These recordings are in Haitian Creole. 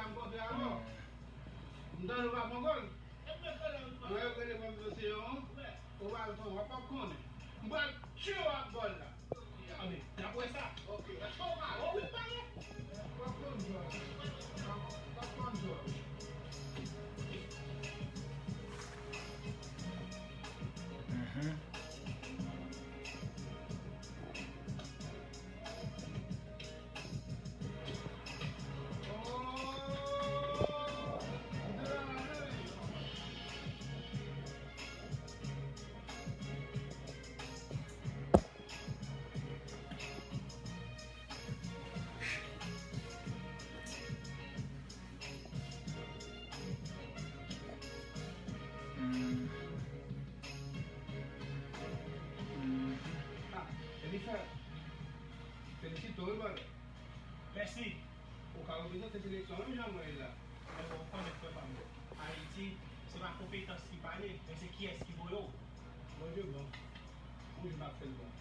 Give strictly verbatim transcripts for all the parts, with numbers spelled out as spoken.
M kontre avè w. M tande w pa pran gòl. Mwen yo rele mwen Seyon. Ou pa pran, w ap konnen. M pral tchwe w ak gòl la. Anben, n ap wè sa. Ok. Let's go, man. Oh, wi, pale. W ap pran gòl. W ap pran gòl. Mhm. Hmm. Hmm. Ah, Elisa, felisito wi, brother. Mèsi. Ou ka reprezante seleksyon menm jan mwen ye la. Men bon, ou konnen frè pa m. Ayiti, se pa konpetans ki pale, men se kiyès ki voye w. Bondye bon. Yon jou m ap fè l bon.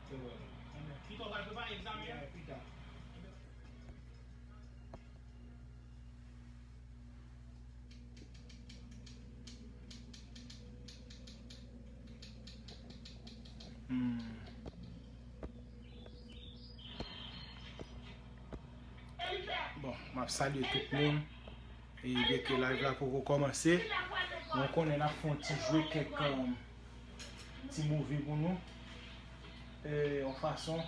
Se vre. Amen. Pita w pral prepare egzamen an? Yeah, pita. Hmm. Bon, m ap salye tout moun. E byenke live la poko kòmanse, mwen konnen n ap fè yon ti jwe kèk, um, ti movie pou nou. E yon fason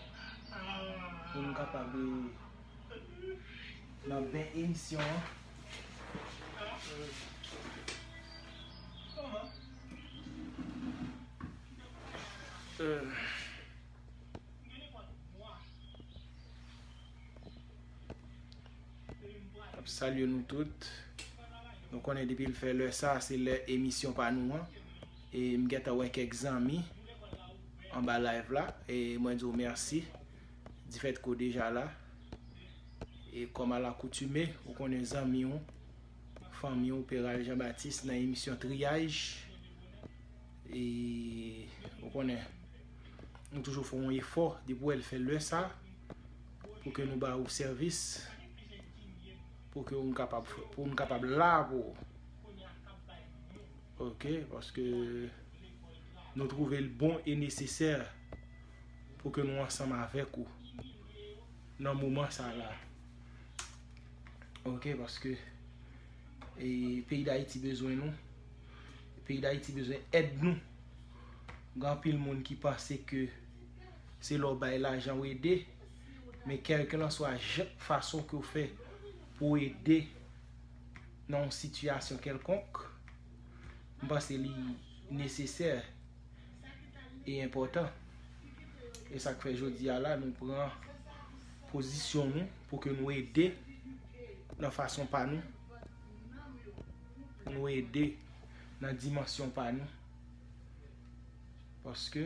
pou nou kapab, e, nan bèl emisyon an. Euh. M ap salye nou tout. Nou konnen depi l fè lè sa, se lè emisyon pa nou an. E m gentan wè kèk zanmi anba live la. E mwen di w mèsi. Difèt ke w deja la. E kòm alakoutime, ou konnen zanmi w, fanmi w, Peral Jean Baptiste nan emisyon Triyaj. E ou konnen, nou toujou fè yon efò, depi w wè l fè lè sa, pou ke nou ba ou sèvis, pou ke nou kapab, pou nou kapab la pou ou. Ok, paske nou twouve l bon e nesesè pou ke nou ansanm avèk ou nan moman sa la. Ok, paske, e, peyi Dayiti bezwen nou. Peyi Dayiti bezwen èd nou. Gen anpil moun ki panse ke se lè w bay lajan w ede, men kèlkelanswa jan, fason ke w fè pou w ede nan yon sitiyasyon kèlkonk, m panse li nesesè e enpòtan. E sa k fè jodi a la, nou pran pozisyon nou pou ke nou ede nan fason pa nou, pou nou ede nan dimansyon pa nou. Paske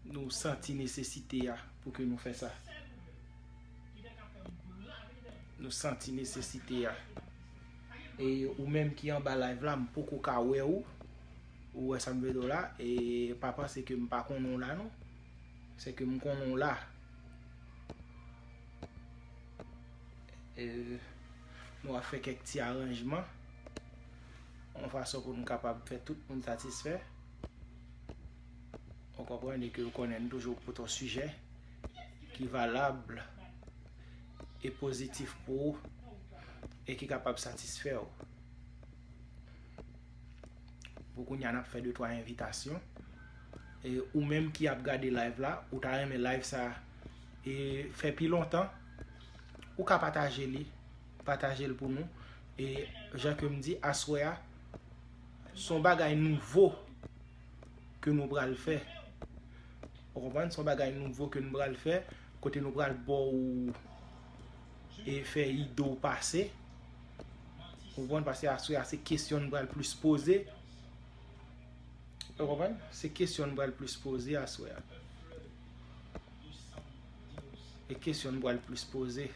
nou santi nesesite a pou ke nou fè sa. Nou santi nesesite a. E ou menm ki anba live la, m poko ka wè ou. Ou wè sa m vle di w la. E pa panse ke m pa konnen w la, non. Se ke m konnen w la. E nou ap fè kèk ti aranjman. Yon fason pou nou kapab fè tout moun satisfè. Ou konprann, e ke ou konnen nou toujou pote yon sijè ki valab e pozitif pou ou e ki kapab satisfè w. Pou kounye a, n ap fè de twa envitasyon. E ou menm ki ap gade live la, ou ta renmen live sa, e, fè pi lontan, ou ka pataje li, pataje l pou nou. E jan ke m di, aswè a, se yon bagay nouvo ke nou pral fè. Ou konprann? Se yon bagay nouvo ke nou pral fè, kote nou pral ba w e fè ide w pase. Ou konprann? Paske aswè a, se kesyon nou pral plis poze. Ou konprann? Se kesyon nou pral plis poze aswè a. E kesyon nou pral plis poze.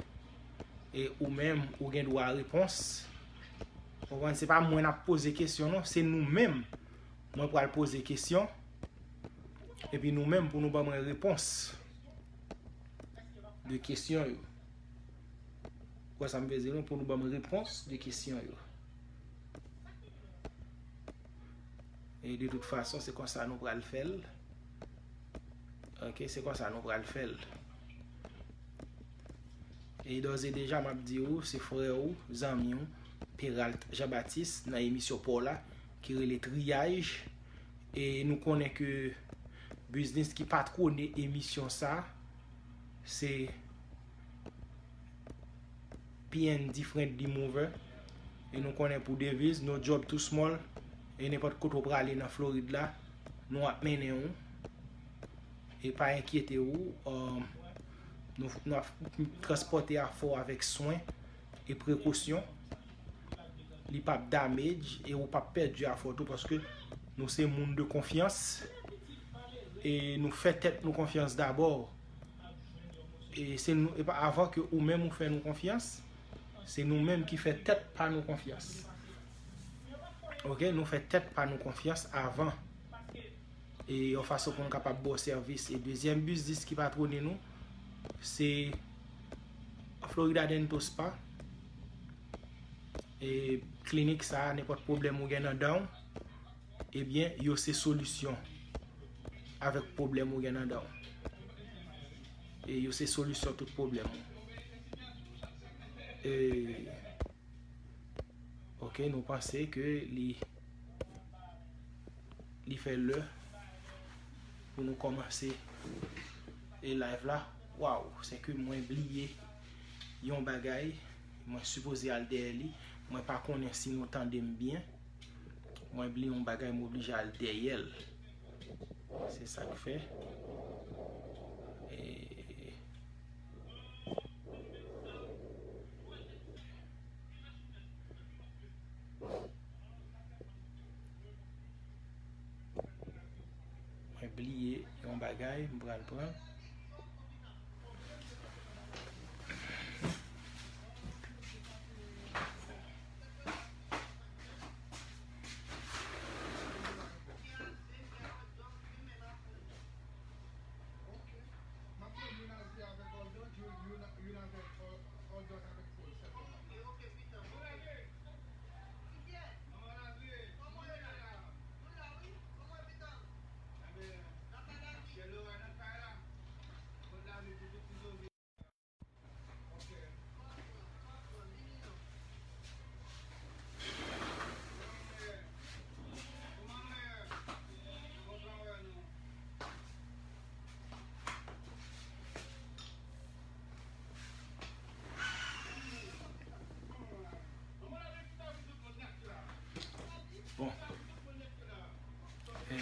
E ou menm, ou gen dwa repons. Ou konprann? Se pa mwen n ap poze kesyon, non. Se nou menm. Mwen pral poze kesyon. Epi nou menm, pou nou ban mwen repons. de kesyon yo. Ou wè sa m vle di nou, pou nou ban m repons de kesyon yo. E de tout fason, se konsa nou pral fè l. Ok, se konsa nou pral fè l. E dòz e deja, m ap di ou, se frè ou, zanmi ou, Peralt Jean Baptiste, nan emisyon pa w la, ki rele Triyaj. E nou konnen ke biznis ki patwone emisyon sa, se P N D Friendly Mover. E nou konnen pou deviz, no job too small. E nenpòt kote w prale nan Florid la, nou ap mennen w. E pa enkyete w, um, nou, nou ap transpòte afè w avèk swen e prekosyon. Li p ap damage e ou p ap pèdi afè w tou, paske nou se moun de konfyans. E nou fè tèt nou konfyans dabò. E se nou, e pa avan ke ou menm ou fè nou konfyans, se nou menm ki fè tèt pa nou konfyans. Ok, nou fè tèt pa nou konfyans avan. E yon fason pou nou kapab ba w sèvis. E dezyèm biznis ki patwone nou, se Florida Dental Spa. E klinik sa a, nenpòt pwoblèm ou gen nan dan w, ebyen, yo se solisyon avèk pwoblèm ou gen nan dan w. E yo se solisyon tout pwoblèm ou. E, ok, nou panse ke li, li fè lè pou nou kòmanse e live la. Waw, se ke mwen bliye yon bagay, mwen sipoze al dèyè li, mwen pa konnen si nou tande m byen. Mwen bliye yon bagay, m oblije al dèyè l. Se sa k fè. E, mwen bliye yon bagay, m pral pran. Bon. E,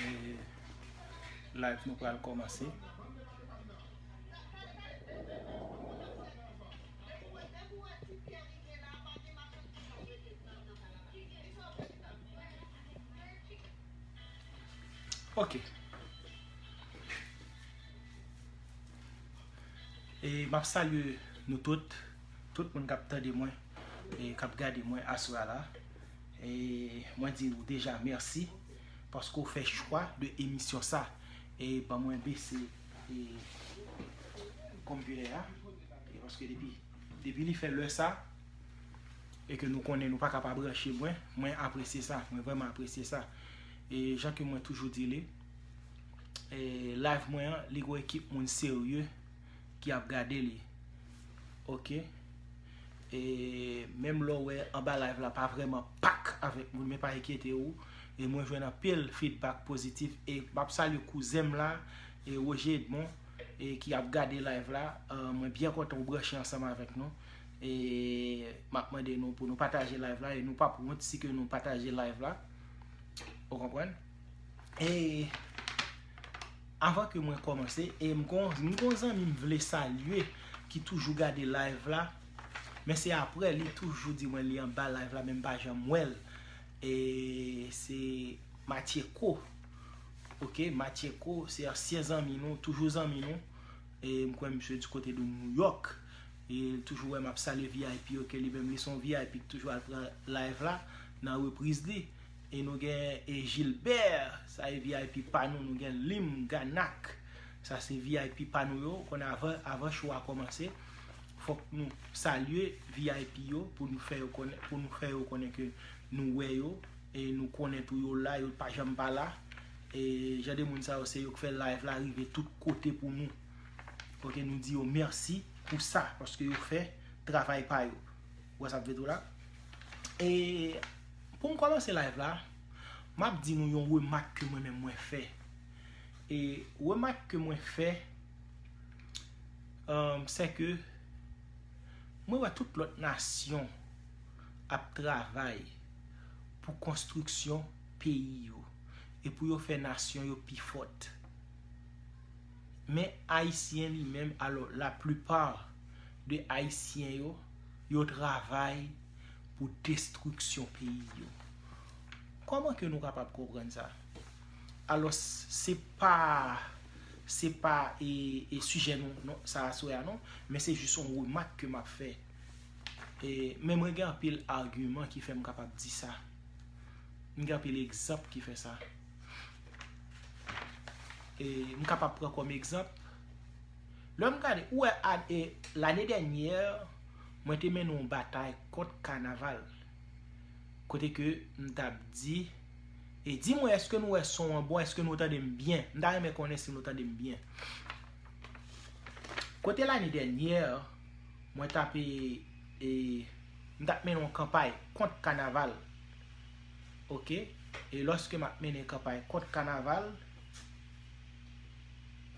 live nou pral kòmanse. Ok. E m ap salye nou tout, tout moun k ap tande mwen e k ap gade mwen aswè a la. E mwen di nou deja mèsi paske w fè chwa de emisyon sa. E ban mwen bese e konpilè a. E paske depi, depi li fè lè sa, e ke nou konnen nou pa ka pa branche mwen, mwen apresye sa, mwen vrèman apresye sa. E jan ke mwen toujou di li, e live mwen an, li gon ekip moun serye ki ap gade li. Ok. E menm lè w wè anba live la pa vrèman pak avèk moun, men pa enkyete w. E mwen jwenn anpil feedback pozitif. E m ap salye kouzen m la, e Roger Edmond, e ki ap gade live la. E mwen byen kontan w branche ansanm avèk nou. E m ap mande nou pou nou pataje live la. E nou p ap wont si ke nou pataje live la. Ou konprann? E avan ke mwen kòmanse, e m gon, m gon zanmi m vle salye ki toujou gade live la. Men se apre li toujou di mwen li anba live la, men m pa janm wè l. E se Mathieko. Ok, Mathieko, se ansyen zanmi nou, toujou zanmi nou. E m kwè misye di kote de New York. E l toujou wè m ap salye V I P yo, ke li menm li se yon V I P ki toujou al pran live la nan repriz li. E nou gen, e Gilbert, sa e V I P pa nou, nou gen Lim Ganak, Sa se V I P pa nou yo. Ou konnen, avan, avan show a kòmanse, fòk nou salye V I P yo pou nou fè yo konnen, pou nou fè yo konnen ke nou wè yo e nou konnen tou yo la, yo pa janm pa la. E jan de moun sa yo, se yo k fè live la rive tout kote pou nou. Ok, nou di yo mèsi pou sa, paske yo fè travay pa yo. Ou wè sa m vle di w la? E pou m kòmanse live la, m ap di nou yon remak ke mwen menm mwen fè. E remak ke mwen fè, um, se ke mwen wè tout lòt nasyon ap travay pou konstriksyon peyi yo e pou yo fè nasyon yo pi fòt. Men Ayisyen li menm, alò, laplipa de Ayisyen yo, yo travay pou destriksyon peyi yo. Kòman ke nou kapab konprann sa? Alò, se pa, se pa e, e sijè nou, non, sa aswè a non, men se jis yon remak ke m ap fè. E, men mwen gen anpil agiman ki fè m kapab di sa. M gen anpil egzanp ki fè sa. E, m kapab pran kòm egzanp. Lè m gade, ou wè, a- e, lane dènyè, mwen te mennen yon batay kont kanaval. Kote ke m t ap di, e di mwen, èske nou wè son an bon, èske nou tande m byen? M ta renmen konnen si nou tande m byen. Kote lane dènyè, mwen t ap, e, e, m t ap mennen yon kanpay kont kanaval. Ok? E lòske m ap mennen kanpay kont kanaval,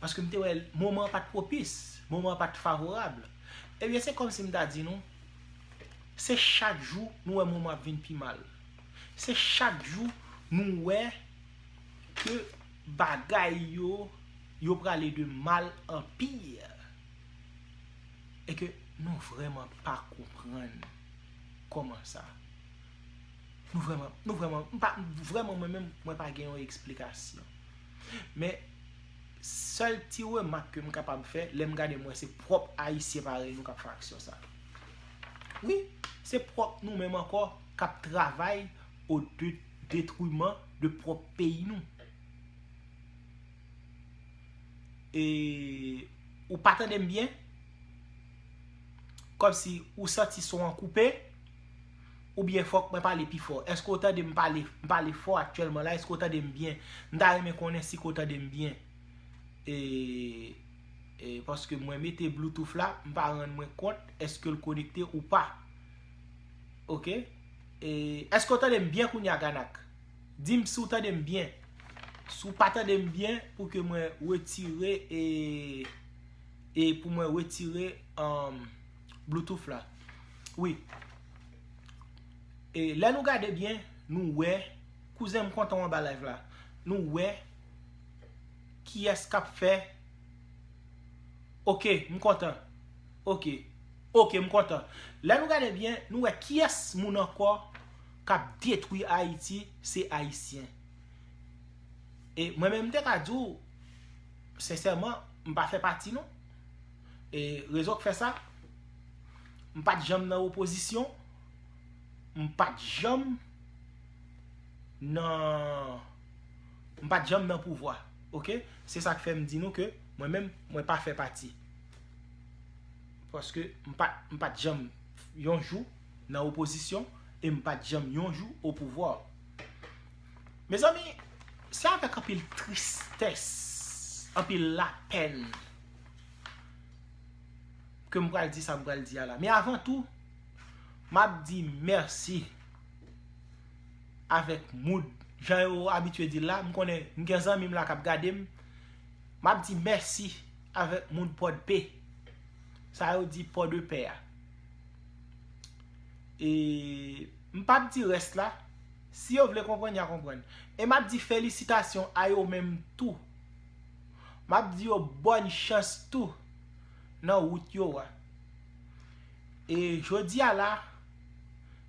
paske m te wè moman an pa t pwopis, moman an pa t favorab. Ebyen, se kòmsi m ta di nou, se chak jou nou wè moman ap vin pi mal. Se chak jou nou wè ke bagay yo, yo prale de mal an pi. E ke nou vrèman pa konprann kòman sa. Nou vrèman, nou vrèman, m pa, vrèman, mwen menm, mwen pa gen yon eksplikasyon. Men, sèl ti remak ke m kapab fè, lè m gade, m wè se pwòp Ayisyen parèy nou k ap fè aksyon sa. Wi, se pwòp nou menm ankò k ap travay o de- detriman de pwòp peyi nou. E ou pa tande m byen? Kòmsi ou santi son an koupe? Oubyen fòk mwen pale pi fò? Èske w tande m pale, m pale fò aktyèlman la? Èske w tande m byen? M ta renmen konnen si ke w tande m byen. E, e paske mwen mete Bluetooth la, m pa rann mwen kont èske l konekte ou pa. Ok? E, èske w tande m byen kounye a, Ganak? Di m si w tande m byen. Si w pa tande m byen, pou ke mwen retire, e, e pou mwen retire, um, Bluetooth la. Wi. E lè nou gade byen, nou wè, kouzen, m kontan w anba live la. Nou wè kiyès k ap fè. Ok, m kontan. Ok. Ok, m kontan. Lè nou gade byen, nou wè kiyès moun ankò k ap detwi Ayiti, se Ayisyen. E mwen menm, m te ka di w, sensèman, m pa fè pati, non. E rezon k fè sa, m pa t janm nan opozisyon, m pa t janm nan, m pa t janm nan pouvwa. Ok? Se sa k fè m di nou ke mwen menm, mwen pa fè pati. Paske m pa, m pa t janm yon jou nan opozisyon e m pa t janm yon jou o pouvwa. Mezanmi, se avèk anpil tristès, anpil lapèn ke m pral di sa m pral di a la. Men avan tou, m ap di mèsi avèk moud. Jan yo abitye di l la, m konnen m gen zanmi m la k ap gade m. M ap di mèsi avèk moun Pòdpe. Sa yo di Pòdepè a. E m p ap di rès la. Si yo vle konprann, y a konprann. E m ap di felisitasyon a yo menm tou. M ap di yo bòn chans tou nan wout yo a. E jodi a la,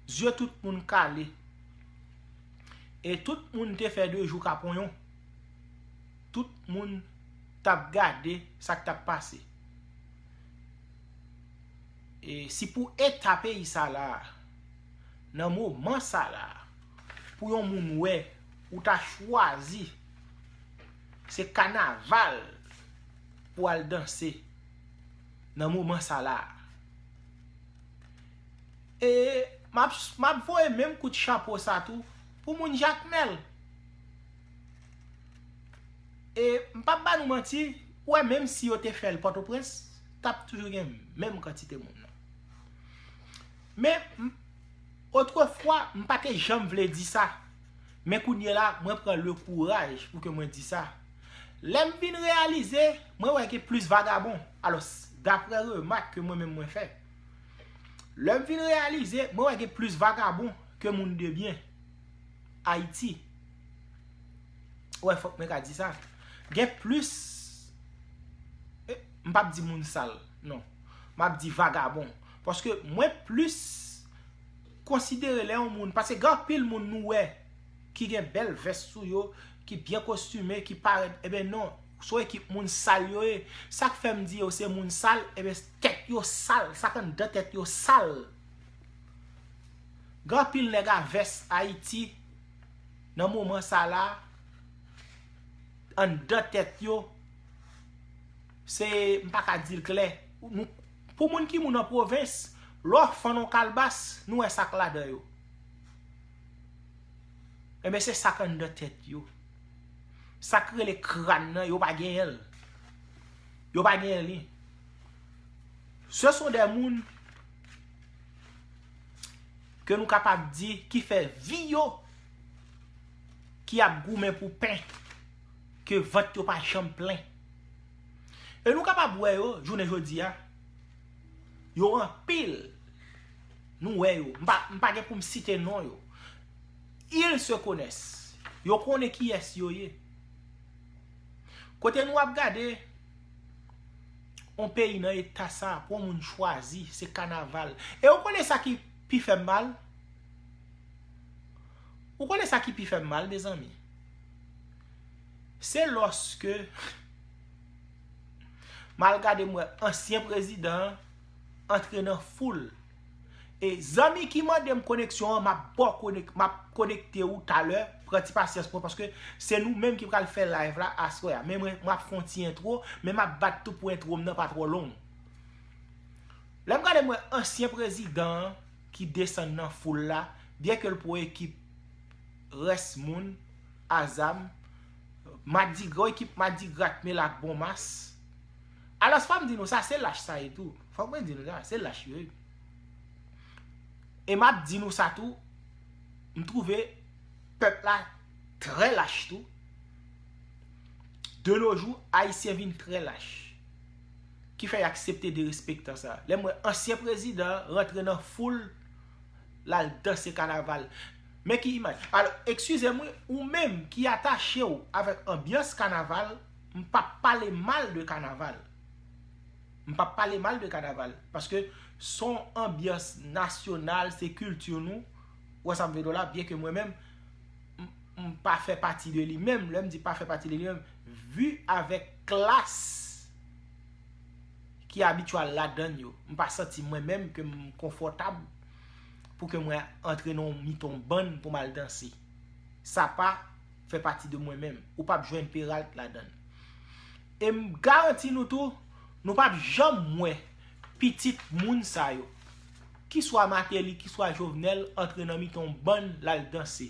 zye tout moun kale. E tout moun te fè de jou kaponyon. Tout moun t ap gade sa k t ap pase. E si pou eta peyi sa la, nan moman sa la, pou yon moun wè ou ta chwazi se kanaval pou al danse nan moman sa la. E m ap, m ap voye menm kout chapo sa tou pou moun Jakmèl. E m p ap ba nou manti, ou wè, menm si yo te fè l Pòtoprens, t ap toujou gen menm kantite moun nan. Men, m, otrefwa, m pa te janm vle di sa. Men kounye la, mwen pran le kouraj pou ke mwen di sa. Lè m vin reyalize, mwen wè gen plis vagabon. Alò, daprè remak ke mwen menm mwen fè, lè m vin reyalize, mwen wè gen plis vagabon ke moun de byen. Ayiti. Wè, fòk mwen ka di sa. Gen plis, eh, m p ap di moun sal, non. M ap di vagabon. Paske mwen plis konsidere lè yon moun, paske gen anpil moun nou wè ki gen bèl vès sou yo, ki byen kostime, ki parèt, eben non, se yon ekip moun sal yo ye. Sa k fè m di yo se moun sal, eben tèt yo sal, sa k anndan tèt yo sal. Gen anpil nèg a vès Ayiti nan moman sa la, anndan tèt yo, se, m pa ka di l klè. Nou, pou moun ki moun an pwovens, lè w fann yon kalbas, nou wè sa k ladan yo. Enben, se sa k anndan tèt yo. Sa k rele kràn nan, yo pa genyen l. Yo pa genyen li. Ce sont des moun ke nou kapab di ki fè vi yo, ki ap goumen pou pen, ke vant yo pa janm plen. E nou kapab wè yo, jounen jodi a, yo anpil. Nou wè yo. M pa, m pa gen pou m site non yo. Ils se connaissent. Yo konnen kiyès yo ye. Kote nou ap gade, yon peyi nan eta sa, pou yon moun chwazi, se kanaval. E ou konnen sa ki pi fè m mal? Ou konnen sa ki pi fè m mal, mezanmi? Se lòske m al gade, m wè ansyen prezidan an antre nan foul. E zanmi ki mande m koneksyon an, m ap ba w konek-, m ap konekte ou talè, pran ti pasyans mwen, paske se nou menm ki pral fè live la aswè a. Men mwen, m ap fè yon ti entwo, men m ap bat tou pou entwo m nan pa twò long. Lè m gade, m wè ansyen prezidan an ki desann nan foul la, byenke l pran ekip rès moun, a zam, madigra, yon ekip madigra k mele ak bon mas. Alò, fò m di nou sa, se lach sa ye tou. Fòk mwen di nou sa, se lach yo ye. E m ap di nou sa tou, m twouve pèp la trè lach tou. De nos jours, Ayisyen vin trè lach. Ki fè y aksepte derespektan sa. Lè m wè ansyen prezidan rantre nan foul, l al danse kanaval. Men ki imaj. Alò, eskize m wi, ou menm ki atache w avèk anbyans kanaval, m p ap pale mal de kanaval. M p ap pale mal de kanaval. Paske s on anbyans nasyonal, se kilti nou. Ou wè sa m vle di w la, byenke mwen menm, m, m pa fè pati de li menm. Lè m di pa fè pati de li menm, vi avèk klas ki abitye al ladann yo. M pa santi mwen menm ke m konfòtab pou ke mwen antre nan yon mitan bann pou m al danse. Sa pa fè pati de mwen menm. Ou p ap jwenn Peralt ladann. E m garanti nou tou, nou p ap janm wè pitit moun sa yo, kiswa Martelly, kiswa Jovenel, antre nan mitan yon bann l al danse.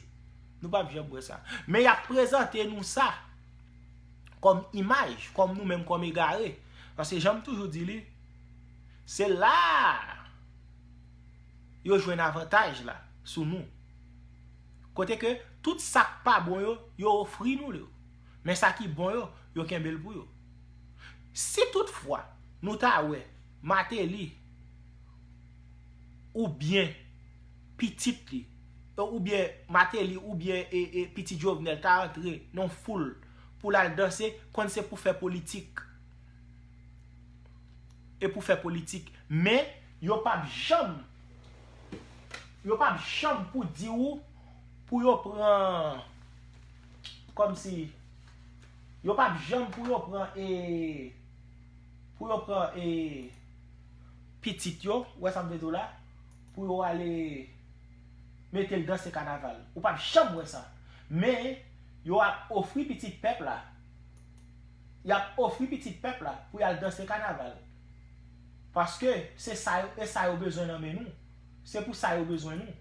Nou p ap janm wè sa. Men y ap prezante nou sa kòm imaj, kòm nou menm, kòm egare. Paske jan m toujou di li, se la a yo jwenn avantaj la sou nou. Kote ke tout sa k pa bon yo, yo ofri nou yo. Men sa ki bon yo, yo kenbe l pou yo. Si toutfwa nou ta wè Martelly oubyen pitit li, oubyen Martelly oubyen e, e, pitit Jovenel ta antre nan foul pou l al danse, konn se pou fè politik. E pou fè politik. Men, yo p ap janm, yo p ap janm pou di ou, pou yo pran, kòmsi, yo p ap janm pou yo pran, e, pou yo pran, e, pitit yo, ou wè sa m vle di w la, pou yo ale mete l danse kanaval. Ou p ap janm wè sa. Men, yo ap ofri pitit pèp la Y ap ofri pitit pèp la pou y al danse kanaval. Paske se sa yo, e sa yo bezwen nan men nou. Se pou sa yo bezwen nou.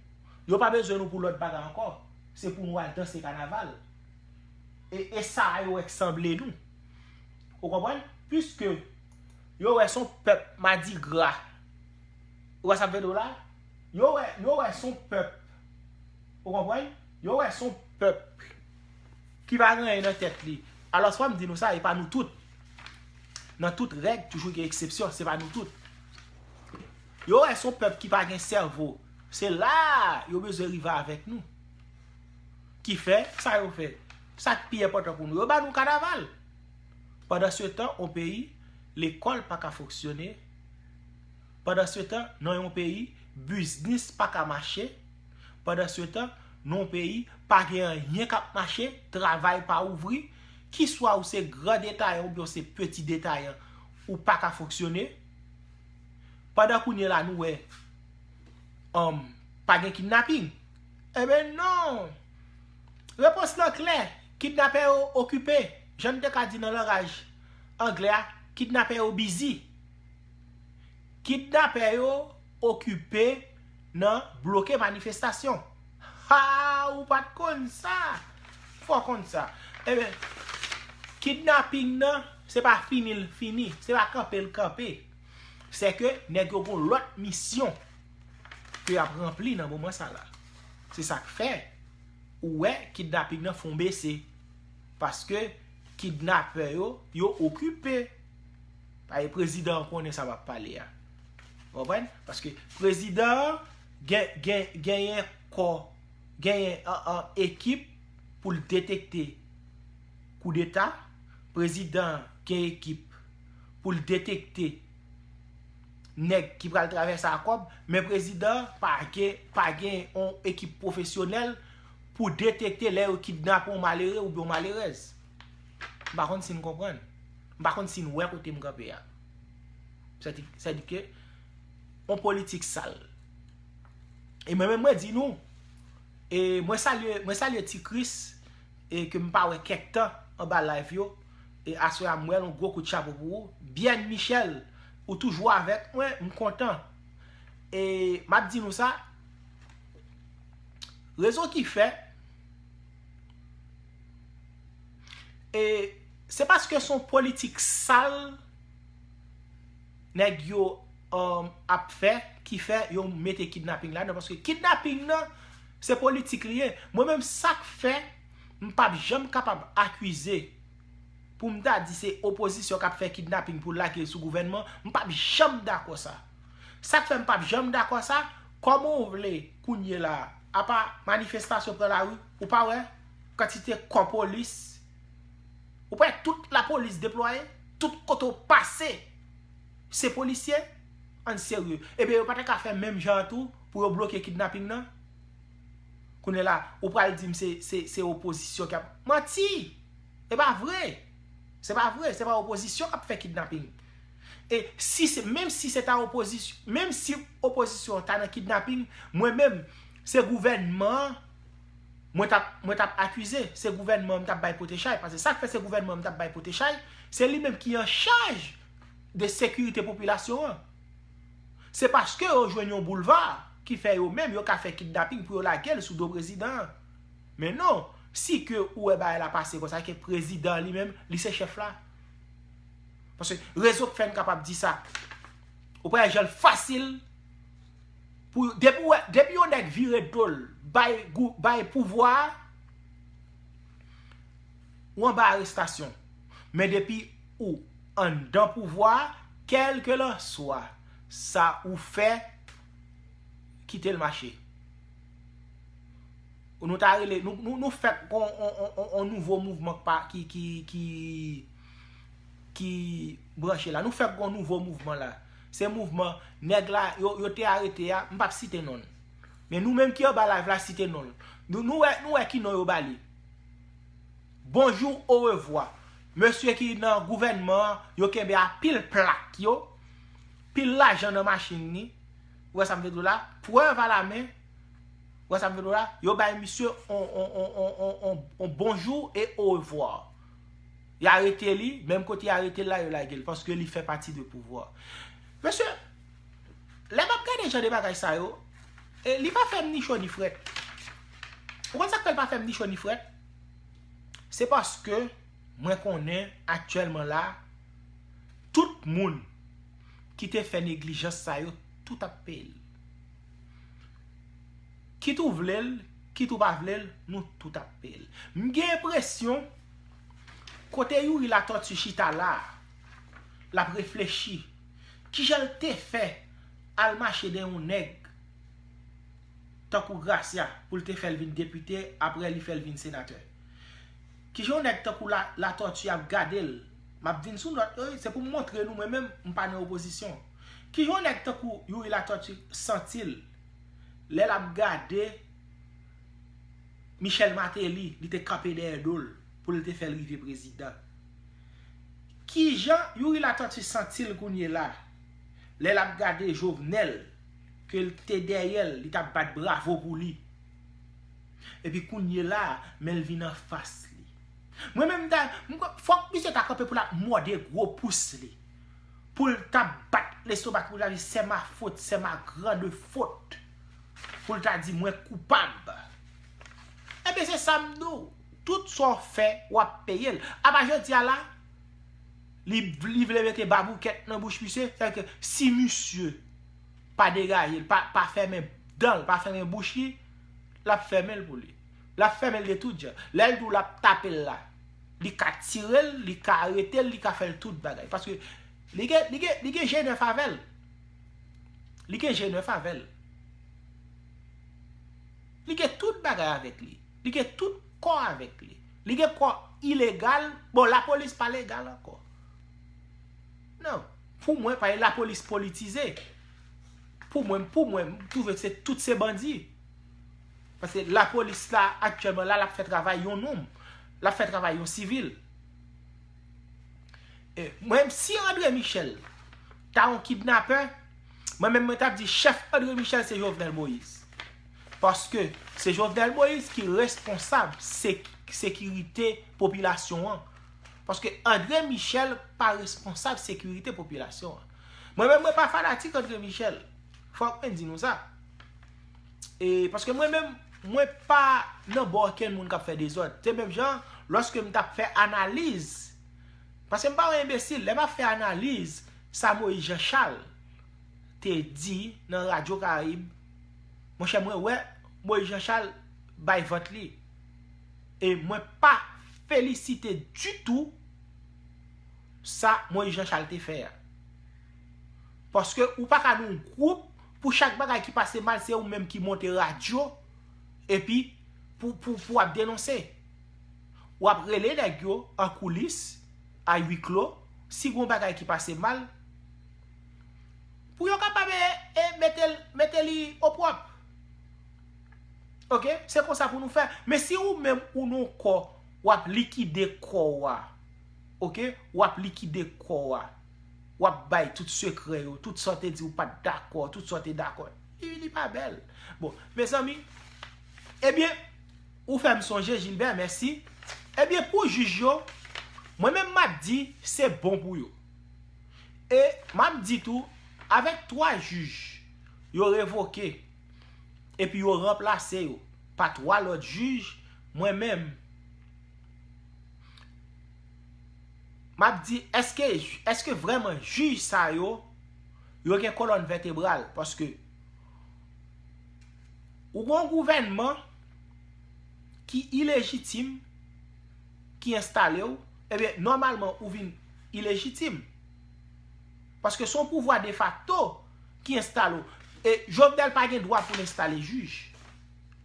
Yo pa bezwen nou pou lòt bagay ankò. Se pou nou al danse kanaval. E, e sa yo wè k sanble nou. Ou konprann? Piske yo wè s on pèp madigra. Ou wè sa m vle di w la? Yo wè, yo wè s on pèp. Ou konprann? Yo wè s on pèp ki pa gen anyen nan tèt li. Alò, fò m di nou sa, e pa nou tout. Nan tout règ, toujou gen eksepsyon, se pa nou tout. Yo wè s on pèp ki pa gen sèvo. Se la yo bezwen rive avèk nou. Ki fè, sa yo fè? Sa k pi enpòtan pou nou, yo ba nou kanaval. Pandansetan, on peyi, lekòl pa ka fonksyone. Pandansetan, nan yon peyi, biznis pa ka mache. Pandansetan, nan yon peyi, pa gen anyen k ap mache, travay pa ouvri. Kiswa ou se gran detayan oubyen ou se peti detayan, ou pa ka fonksyone. Pandan kounye la, nou wè, um, pa gen kidnaping. Eben non! Repons lan klè, kidnapè yo okipe. Jan n te ka di nan langaj anglè a, kidnapè yo bizi. Kidnapè yo okipe nan bloke manifestasyon. Ha, ou pa t konn sa? Fò w konn sa. Eben, kidnaping nan, se pa fini l fini, se pa kanpe l kanpe. Se ke nèg yo gon lòt misyon ke y ap ranpli nan moman sa la. Se sa k fè ou wè kidnaping nan fon bese. Paske kidnapè yo, yo okipe. Paske prezidan an konnen sa m ap pale a. Ou konprann? Paske prezidan an gen, gen, genyen kò, genyen an, an ekip pou l detekte koudeta. Prezidan an gen ekip pou l detekte nèg ki pral travèse a kòb, men prezidan pa gen, pa gen yon ekip pwofesyonèl pou detekte lè yo kidnape yon malere oubyen yon malerèz. M pa konn si n konprann. M pa konn si n wè kote m kanpe a. Sèdi, sèdi ke yon politik sal. E mwen menm mwen di nou, e mwen salye, mwen salye Ti Kris, e ke m pa wè kèk tan anba live yo, e aswè a m wè l, yon gwo kout chapo pou ou. Bien Michel, ou toujou avèk mwen, m kontan. E m ap di nou sa, rezon ki fè, e se paske s on politik sal nèg yo, um, ap fè, ki fè yo mete kidnaping ladan, paske kidnaping nan, se politik li ye. Mwen menm, sa k fè m p ap janm kapab akize, pou m ta di se opozisyon k ap fè kidnaping pou lage l sou gouvènman, m p ap janm dakò sa. Sa k fè m p ap janm dakò sa, kòman w vle kounye la, apa manifestasyon pran lari, ou pa wè kantite kò polis, ou pa wè tout lapolis deplwaye, tout kote w pase, se polisye? Ann serye. Ebyen, yo pa ta ka fè menm jan an tou pou yo bloke kidnaping nan? Kounye la, ou pral di m se, se, se opozisyon k ap. Manti! E pa vre! Se pa vre, se pa opozisyon k ap fè kidnaping. E si se, menm si se ta opozisyon, menm si opozisyon an ta nan kidnaping, mwen menm, se gouvènman an, mwen t ap, mwen t ap akize, se gouvènman an m t ap bay pote chay, paske sa k fè se gouvènman an m t ap bay pote chay, se li menm ki an chaj de sekirite popilasyon an. Se paske yo jwenn yon boulva ki fè yo menm yo ka fè kidnaping pou yo lage l sou do prezidan an. Men non, si ke ou wè bagay la pase konsa, ke prezidan an li menm, li se chèf la. Paske rezon k fè n kapab di sa, ou pa wè jan l fasil pou, depi w wè, depi yon nèg vire do l, bay, gou-, bay pouvwa a, ou anba arestasyon. Men depi ou anndan pouvwa a, kèlkelanswa sa ou fè, kite l mache. Nou ta rele, nou, nou, nou fèk gon on, on, on, on nouvo mouvman k pa, ki, ki, ki, ki branche la. Nou fèk gon nouvo mouvman la. Se mouvman nèg la, yo, yo te arete a, m p ap site non l. Men nou menm ki anba live la, site non l. Nou, nou wè, nou wè ki non yo ba li. Bonjou, orevwa. Mesye ki nan gouvènman an, yo kenbe a pil plak yo, pil lajan nan machin li. Ou wè sa m vle di w la? Prèv alamen. Ou wè sa m vle di w la? Yo bay misye on, on, on bonjou e orevwa. Y arete li, menm kote y arete l la, yo lage l, paske li fè pati de pouvwa. Mesye, lè m ap gade jan de bagay sa yo, e li pa fè m ni cho ni frèt. Ou konn sa k fè l pa fè m ni cho ni frèt? Se paske mwen konnen aktyèlman la, tout moun ki te fè neglijans sa yo, tout ap peye l. Kit ou vle l, kit ou pa vle l, nou tout ap peye l. M gen enpresyon, kote Youri Latortue chita la, l ap reflechi, kijan l te fè al mache dèyè yon nèg tankou Gracia pou l te fè l vin depite, apre li fè l vin senatè? Kijan yon nèg tankou la, Latortue ap gade l? M ap vin sou nòt yo, wi, se pou m montre nou, mwen menm, m pa nan opozisyon. Kijan yon nèg tankou Youri Latortue santi l lè l ap gade Michel Martelly, li te kanpe dèyè do l pou l te fè l rive prezidan? Kijan Youri Latortue santi l kounye la lè l ap gade Jovenel, ke l te dèyè l, li t ap bat bravo pou li? Epi kounye la, men l vin anfas li. Mwen menm, m ta, m kwè, fòk misye ta kanpe pou l ap mòde gwo pous li. Pou l ta bat lestomak, pou l ta di, c'est ma faute, c'est ma grande faute. Pou l ta di, mwen koupab. Ebyen, se sa m di w. Tout sa w fè, w ap peye l. Apa jodi a la, li, li vle mete baboukèt nan bouch misye. Sètadi ke si misye pa degaje l, pa, pa fèmen dan l, pa fèmen bouch li, l ap fèmen l pou li. L ap fèmen l de tout jan. Lè l di w l ap tape l la, li ka tire l, li ka arete l, li ka fè l tout bagay. Paske li gen, li gen, li gen G nèf avè l. Li gen G nèf avè l. Li gen tout bagay avèk li. Li gen tout kò avèk li. Li gen kò ilegal. Bon, lapolis pa legal ankò. Non. Pou mwen, pa gen lapolis politize. Pou mwen, pou mwen, m twouve se tout se bandi. Paske lapolis la, aktyèlman la, l ap fè travay yon nonm. L ap fè travay yon sivil. E, mwen, si André Michel ta yon kidnapè, mwen menm, mwen t ap di chèf André Michel se Jovenel Moïse. Paske se Jovenel Moïse ki responsab sek-, sekirite popilasyon an. Paske André Michel pa responsab sekirite popilasyon an. Mwen menm, mwen pa fanatik André Michel. Fòk mwen di nou sa. E, paske mwen menm, mwen pa nan bò okenn moun k ap fè dezòd. Se menm jan, lòske m t ap fè analiz, paske m pa yon enbesil, lè m ap fè analiz sa Moïse Jean Charles te di nan Radyo Karayib, monchè, mwen wè Moïse Jean Charles bay vant li. E mwen pa felisite ditou sa Moïse Jean Charles te fè a. Paske ou pa ka nan yon gwoup pou chak bagay ki pase mal, se ou menm ki monte radyo, epi pou, pou, pou w ap denonse. W ap rele nèg yo an koulis, a huis clos, si gon bagay ki pase mal, pou yo kapab, e, e, mete l, mete li opwòp. Oke? Se konsa pou nou fè. Men si ou menm ou nan kò, w ap likide kò w a. Oke? W ap likide kò w a. W ap bay tout sekrè yo, tout sa w te di ou pa t dakò, tout sa w te dakò. Li, li pa bèl. Bon, mezanmi, ebyen, ou fè m sonje, Gilbert, mèsi. Ebyen, pou jij yo, mwen menm m ap di, se bon pou yo. E m ap di tou, avèk twa jij yo revoke, epi yo ranplase yo pa twa lòt jij, mwen menm, m ap di, èske, èske vrèman jij sa yo, yo gen kolòn vètebral? Paske ou gen yon gouvènman ki ilejitim, ki enstale w, ebyen, nòmalman, ou vin ilejitim. Paske se yon pouvwa defakto ki enstale w. E Jovenel pa gen dwa pou l enstale jij.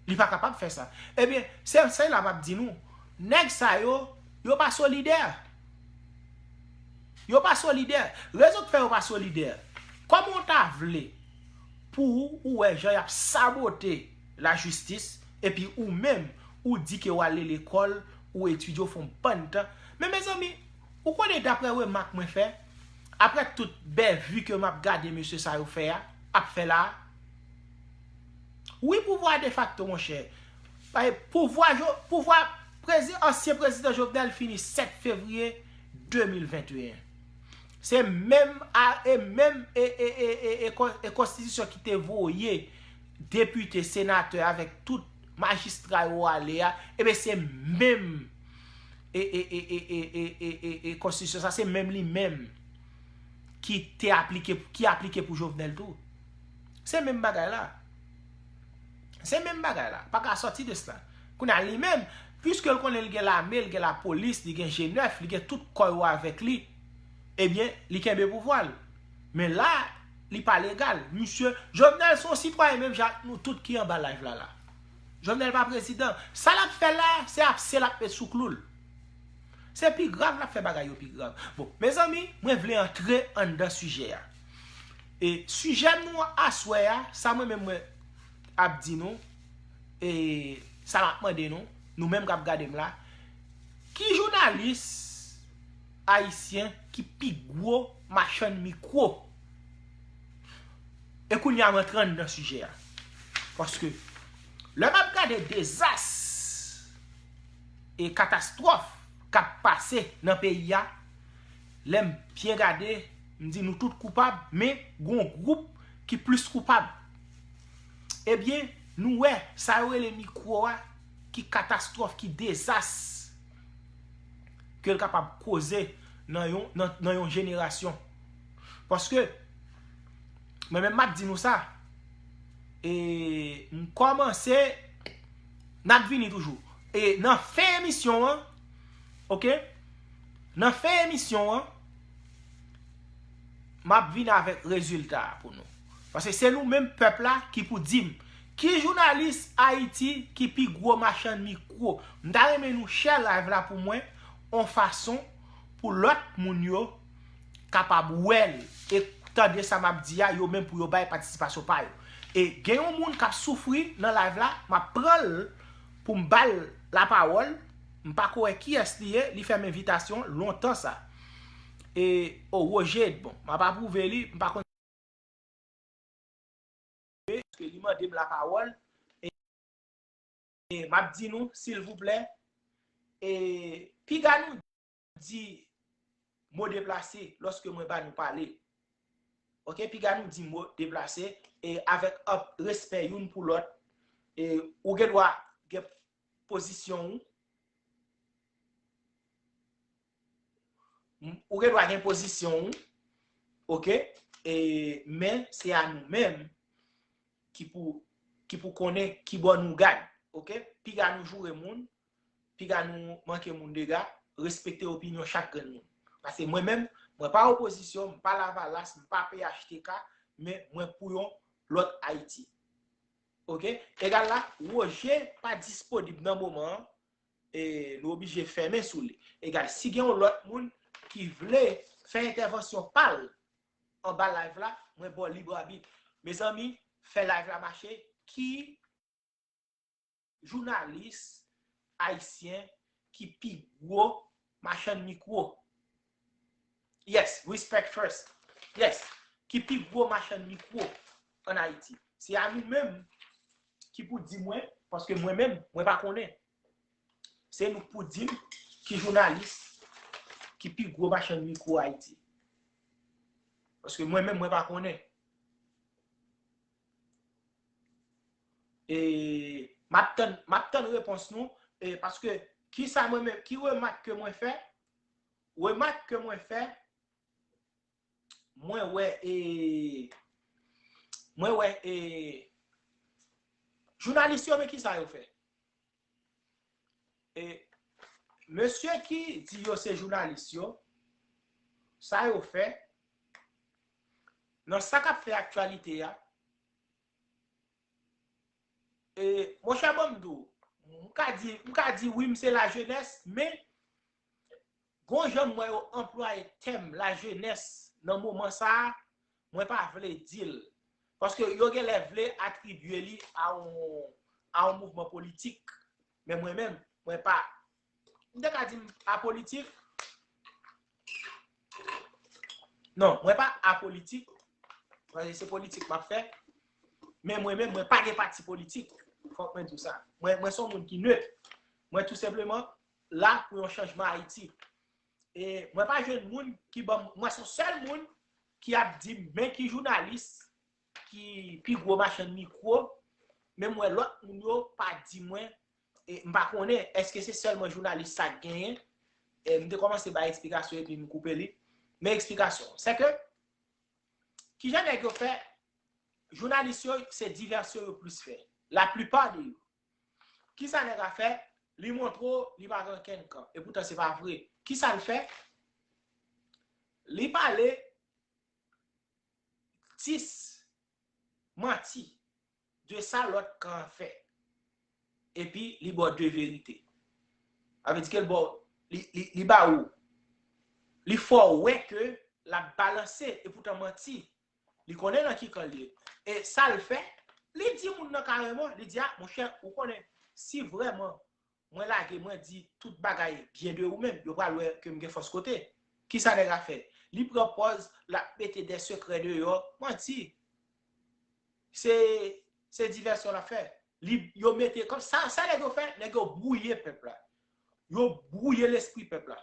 Li pa kapab fè sa. Ebyen, se, se la m ap di nou, nèg sa yo, yo pa solidè. Yo pa solidè. Rezon k fè yo pa solidè, kòman w ta vle pou ou, ou wè jan y ap sabote lajistis, epi ou menm, ou di ke w ale lekòl, ou etidye, w fè yon bann tan. Men mezanmi, ou konnen daprè remak mwen fè, aprè tout bèvi ke m ap gade mesye sa yo fè a, ap fè la a, wi, pouvwa defakto, monchè. Paske pouvwa, pouvwa Prezi-, ansyen prezidan Jovenel fini sèt fevriye de mil venteyen. Se menm a, e menm e, e, e, e, e kon-, e konstitisyon ki te voye depite, senatè avèk tout majistra yo ale a, ebyen se menm e, e, e, e, e, e, e, e, e konstitisyon sa, se menm li menm ki te aplike, ki aplike pou Jovenel tou. Se menm bagay la. Se menm bagay la. Pa ka sòti de sla. Kounye a li menm, piske l konnen l gen lame, l gen lapolis, li gen G nèf, li gen tout kò yo avèk li, ebyen, li kenbe pouvwa l. Men la, li pa legal. Misye, Jovenel se yon sitwayen menm jan ak nou tout ki anba live la la. Jovenel pa prezidan. Sa l ap fè la, se apse l ap met sou klou l. Se pi grav l ap fè bagay yo pi grav. Bon, mezanmi, mwen vle antre anndan sijè a. E sijè nou aswè a, sa mwen menm mwen ap di nou, e sa m ap mande nou, nou menm k ap gade m la, ki jounalis ayisyen ki pi gwo machann mikwo? E kounye a m antre anndan sijè a. Paske lè m ap gade dezas e katastwòf k ap pase nan peyi a, lè m byen gade, m di nou tout koupab, men gon gwoup ki plis koupab. Ebyen, nou wè sa yo rele mikwo a, ki katastwòf, ki dezas ke l kapab koze nan yon, nan, nan yon jenerasyon. Paske, mwen menm m ap di nou sa, e m kòmanse, n ap vini toujou. E nan fen emisyon an, oke? Nan fen emisyon an, m ap vin avèk rezilta a pou nou. Paske se nou menm pèp la ki pou di m ki jounalis Ayiti ki pi gwo machann mikwo. M ta renmen nou share live la pou mwen, on fason pou lòt moun yo kapab wè l e tande sa m ap di a, yo menm pou yo bay patisipasyon pa yo. E gen yon moun k ap soufri nan live la, m ap pran l pou m ba l lapawòl. M pa ko wè kiyès li ye, li fè m envitasyon lontan sa. E, o, Roger Edbon, m ap apwouve li, m pa konn, paske li mande m lapawòl. E, e m ap di nou, silvouplè, e piga nou di mo deplase lòske mwen ba nou pale. Oke, piga nou di mo deplase e avèk anp respè youn pou lòt. E ou gen dwa gen pozisyon ou. Ou gen dwa gen pozisyon ou. Oke? E, men se a nou menm ki pou, ki pou konnen ki bò nou gad. Oke? Piga nou joure moun, piga nou manke moun dega, respekte opinyon chak grenn moun. Paske mwen menm, mwen pa opozisyon, m pa Lavalas, m pa P H T K, men mwen pou yon lòt Ayiti. Oke? Egal la, Roger pa disponib nan moman an, e nou oblije fèmen sou li. Egal, si gen yon lòt moun ki vle fè entèvansyon pa l anba live la, mwen ba w lib abit. Mezanmi, fè live la mache. Ki jounalis ayisyen ki pi gwo machann mikwo? Yes, respect first. Yes, ki pi gwo machann mikwo ann Ayiti? Se a nou menm ki pou di mwen, paske mwen menm, mwen pa konnen. Se nou k pou di m ki jounalis ki pi gwo machann mikwo Ayiti. Paske mwen menm, mwen pa konnen. E m ap tann, m ap tann repons nou, e paske ki sa mwen menm, ki remak ke mwen fè? Remak ke mwen fè, mwen wè, e, mwen wè, e, jounalis yo, men ki sa yo fè? E, mesye ki di yo se jounalis yo, sa yo fè, nan sa k ap fè aktyalite a, e, monchè, ban m di w, m ka di, m ka di wi, m se lajenès, men gon jan m wè yo anplwaye tèm lajenès nan moman sa a, mwen pa vle di l. Paske yo genlè vle atribye li a yon, a yon mouvman politik. Men mwen menm, mwen pa. M te ka di m apolitik. Non, mwen pa apolitik. Paske se politik m ap fè. Men mwen menm, mwen pa gen pati politik. Fòk mwen di w sa. Mwen, mwen se yon moun ki net. Mwen tou senpleman, la pou yon chanjman Ayiti. E mwen pa jwenn moun ki ban m, mwen se sèl moun ki ap di m men ki jounalis ki pi gwo machann mikwo, men m wè lòt moun yo pa di mwen, e m pa konnen èske se sèlman jounalis sa k genyen. E m te kòmanse bay eksplikasyon epi m koupe li. Men eksplikasyon, se ke kijan nèg yo fè, jounalis yo, se divèsyon yo plis fè. Laplipa de yo. Kisa nèg la fè? Li montre w li pa gen okenn kan. E poutan se pa vre. Kisa l fè? Li pale dis manti de sa lòt kan an fè. Epi li ba w de verite. Sa vle di ke l ba w, li, li, li ba ou, li fè w wè ke l ap balanse, e poutan manti. Li konnen nan ki kan l ye. E sa l fè, li di moun nan kareman, li di, a, monchè, ou konnen, si vrèman mwen lage, mwen di tout bagay byen de ou menm, yo pral wè ke m gen fòs kote. Kisa nèg la fè? Li pran pòz, l ap mete de sekrè deyò, manti. Se, se divèsyon l ap fè. Li, yo mete, kòm sa, sa nèg yo fè, nèg yo bwouye pèp la. Yo bwouye lespri pèp la.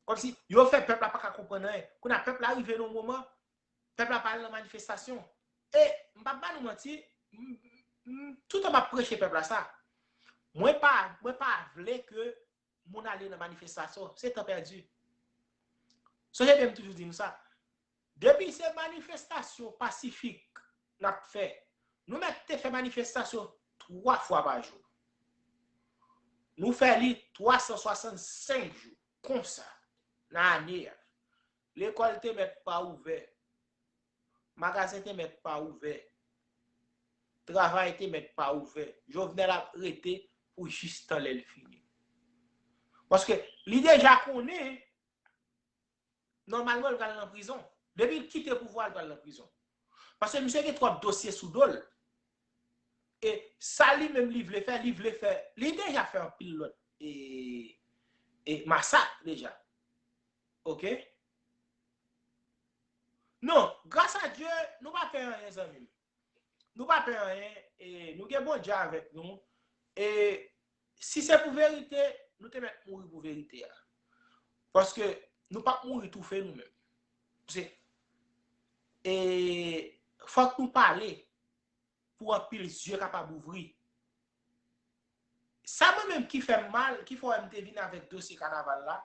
Kòmsi yo fè pèp la pa ka konprann anyen. Kounye a pèp la rive nan yon moman, pèp la pa al nan manifestasyon. E m p ap ba nou manti, m, m, toutan m ap preche pèp la sa. Mwen pa, mwen pa vle ke moun ale nan manifestasyon. Se tan pèdi. Sonje byen m toujou di nou sa. Depi se manifestasyon pasifik n ap fè, nou mèt te fè manifestasyon twa fwa pa jou. Nou fè li twa san swasannsenk jou, konsa, nan ane a. Lekòl te mèt pa ouvè. Magazen te mèt pa ouvè. Travay te mèt pa ouvè. Jovenel ap rete pou jis tan lè l fini. Paske li deja konnen, nòmalman, l pral nan prizon. Depi l kite pouvwa, l pral nan prizon. Paske misye gen twòp dosye sou do l. E sa li menm li vle fè, li vle fè, li deja fè anpil lòt e, e masak deja. Oke? Non, gras a Dye, nou pa pè anyen, zanmi m. Nou pa pè anyen, e nou gen Bondye avèk nou. E si se pou verite, nou te mèt mouri pou verite a. Paske nou p ap mouri toufe nou menm. Se, e fòk nou pale pou anpil zye kapab ouvri. Sa mwen menm ki fè m mal, ki fè w wè m te vin avèk dosye kanaval la,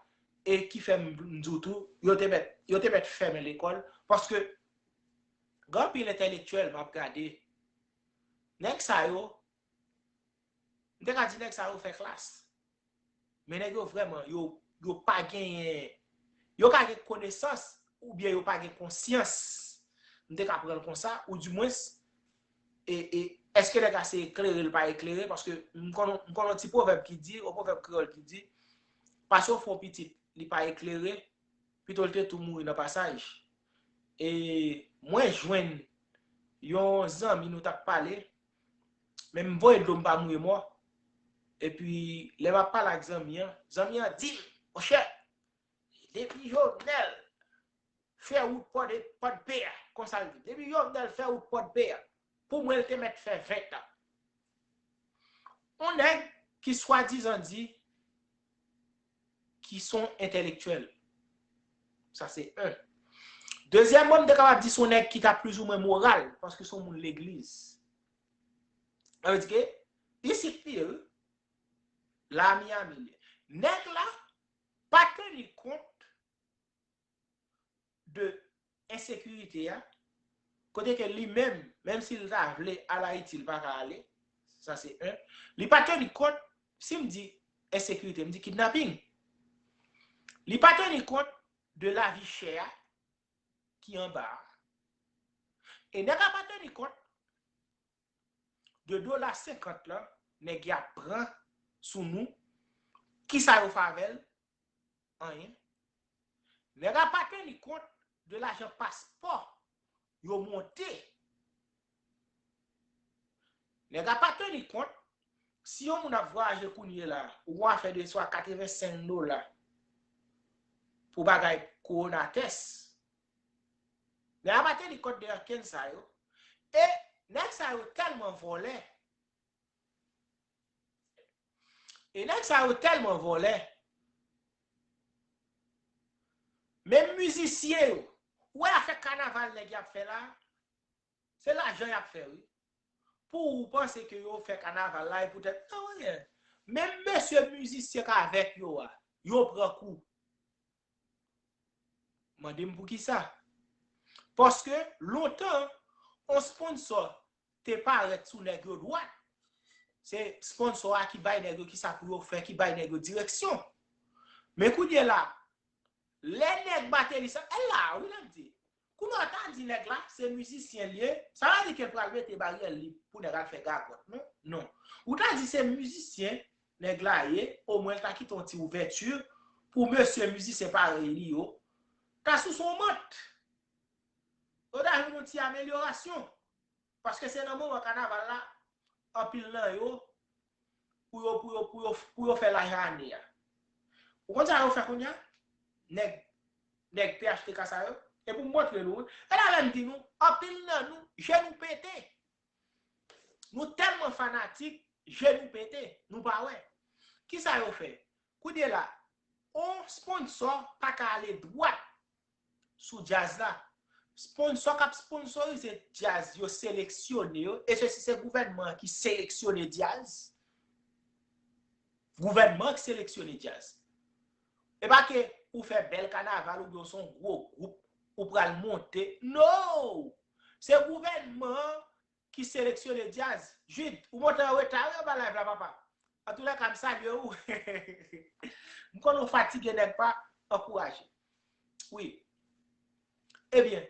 e ki fè m, m di w tou, yo te mèt, yo te mèt fèmen lekòl, paske gen anpil entèlektyèl m ap gade. Nèg sa yo, m te ka di nèg sa yo fè klas. Men nèg yo vrèman, yo, yo pa genyen, yo ka gen konesans, oubyen yo pa gen konsyans. M te ka pran l konsa, oudimwens, e, e, èske nèg la se eklere, l pa eklere? Paske m konn, m konn yon ti pwovèb ki di, yon pwovèb kreyòl ki di, pase w fè yon pitit, li pa eklere, pito l te tou mouri nan pasaj. E mwen jwenn yon zanmi nou t ap pale, men m voye dlo m pa mouri mò. Epi, lè m ap pale ak zanmi an, zanmi an di m, monchè, depi Jovenel fè wout Pòdpe a, konsa l di, depi Jovenel fè wout Pòdpe a, pou mwen, l te mèt fè ventan. On nèg ki swadizan di ki son entèlektyèl. Sa se en. Dezyèmman, m te kapab di son nèg ki ta plizoumwen moral, paske son moun legliz. Sa vle di ke, isit li ye, wi. La Miami li ye. Nèg la pa teni kont de ensekirite a, kote ke li menm, menm si l ta vle al Ayiti, li pa ka ale. Sa se en. Li pa teni kont, si m di ensekirite, m di kidnaping. Li pa teni kont de lavi chè a ki anba a. E nèg la pa teni kont de dola senkant lan, nèg y ap pran sou nou, kisa yo fè avè l? Anyen. Nèg la pa teni kont de lajan paspò yo monte. Nèg la pa teni kont, si yon moun ap vwayaje kounye la, ou gon afè de swa katrevensenk dola pou bagay kowona tès. Nèg la pa teni kont de okenn sa yo. E nèg sa yo tèlman vòlè. E nèg sa yo tèlman vòlè. Menm mizisyen yo, ou wè afè kanaval nèg y ap fè la, se lajan y ap fè, wi. Pou ou panse ke yo fè kanaval la, e poutèt, non, anyen. Menm mesye mizisyen k avèk yo a, yo pran kou. Mande m poukisa. Paske lontan, yon sponsò te parèt sou nèg yo dwat. Se sponsò a ki bay nèg yo kisa pou yo fè, ki bay nèg yo direksyon. Men kounye la, lè nèg bateri sa, e la, wi, lè m di. Kounye a w ta di nèg la, se mizisyen l ye, sa pa di ke l pral mete baryè lib pou nèg al fè gagòt, non? Non. Ou ta di se mizisyen nèg la ye, omwen l ta kite yon ti ouvèti pou mesye mizisyen parèy li yo ta sou son mant. Yo ta jwenn yon ti amelyorasyon. Paske se nan moman kanaval la, anpil nan yo, pou yo, pou yo, pou yo, pou yo fè lajan ane a. Ou konn sa yo fè kounye a? Nèg, nèg P H T K sa yo. E pou m montre nou, wi. E la menm di nou, anpil nan nou, je nou pete. Nou tèlman fanatik, je nou pete. Nou pa wè. Kisa yo fè? Kounye la, on sponsò pa ka ale dwat sou djaz la. Sponsò k ap sponsorize djaz yo seleksyone yo, e se, se gouvènman an ki seleksyone djaz. Gouvènman an ki seleksyone djaz. E pa ke ou fè bèl kanaval oubyen w se yon gwo gwoup, ou pral monte. No! Se gouvènman an ki seleksyone djaz. Jude, ou monte an reta wi anba live la, papa. Antoulèka, m salye ou. M konnen w fatige, nèg pa ankouraje. Wi. Ebyen,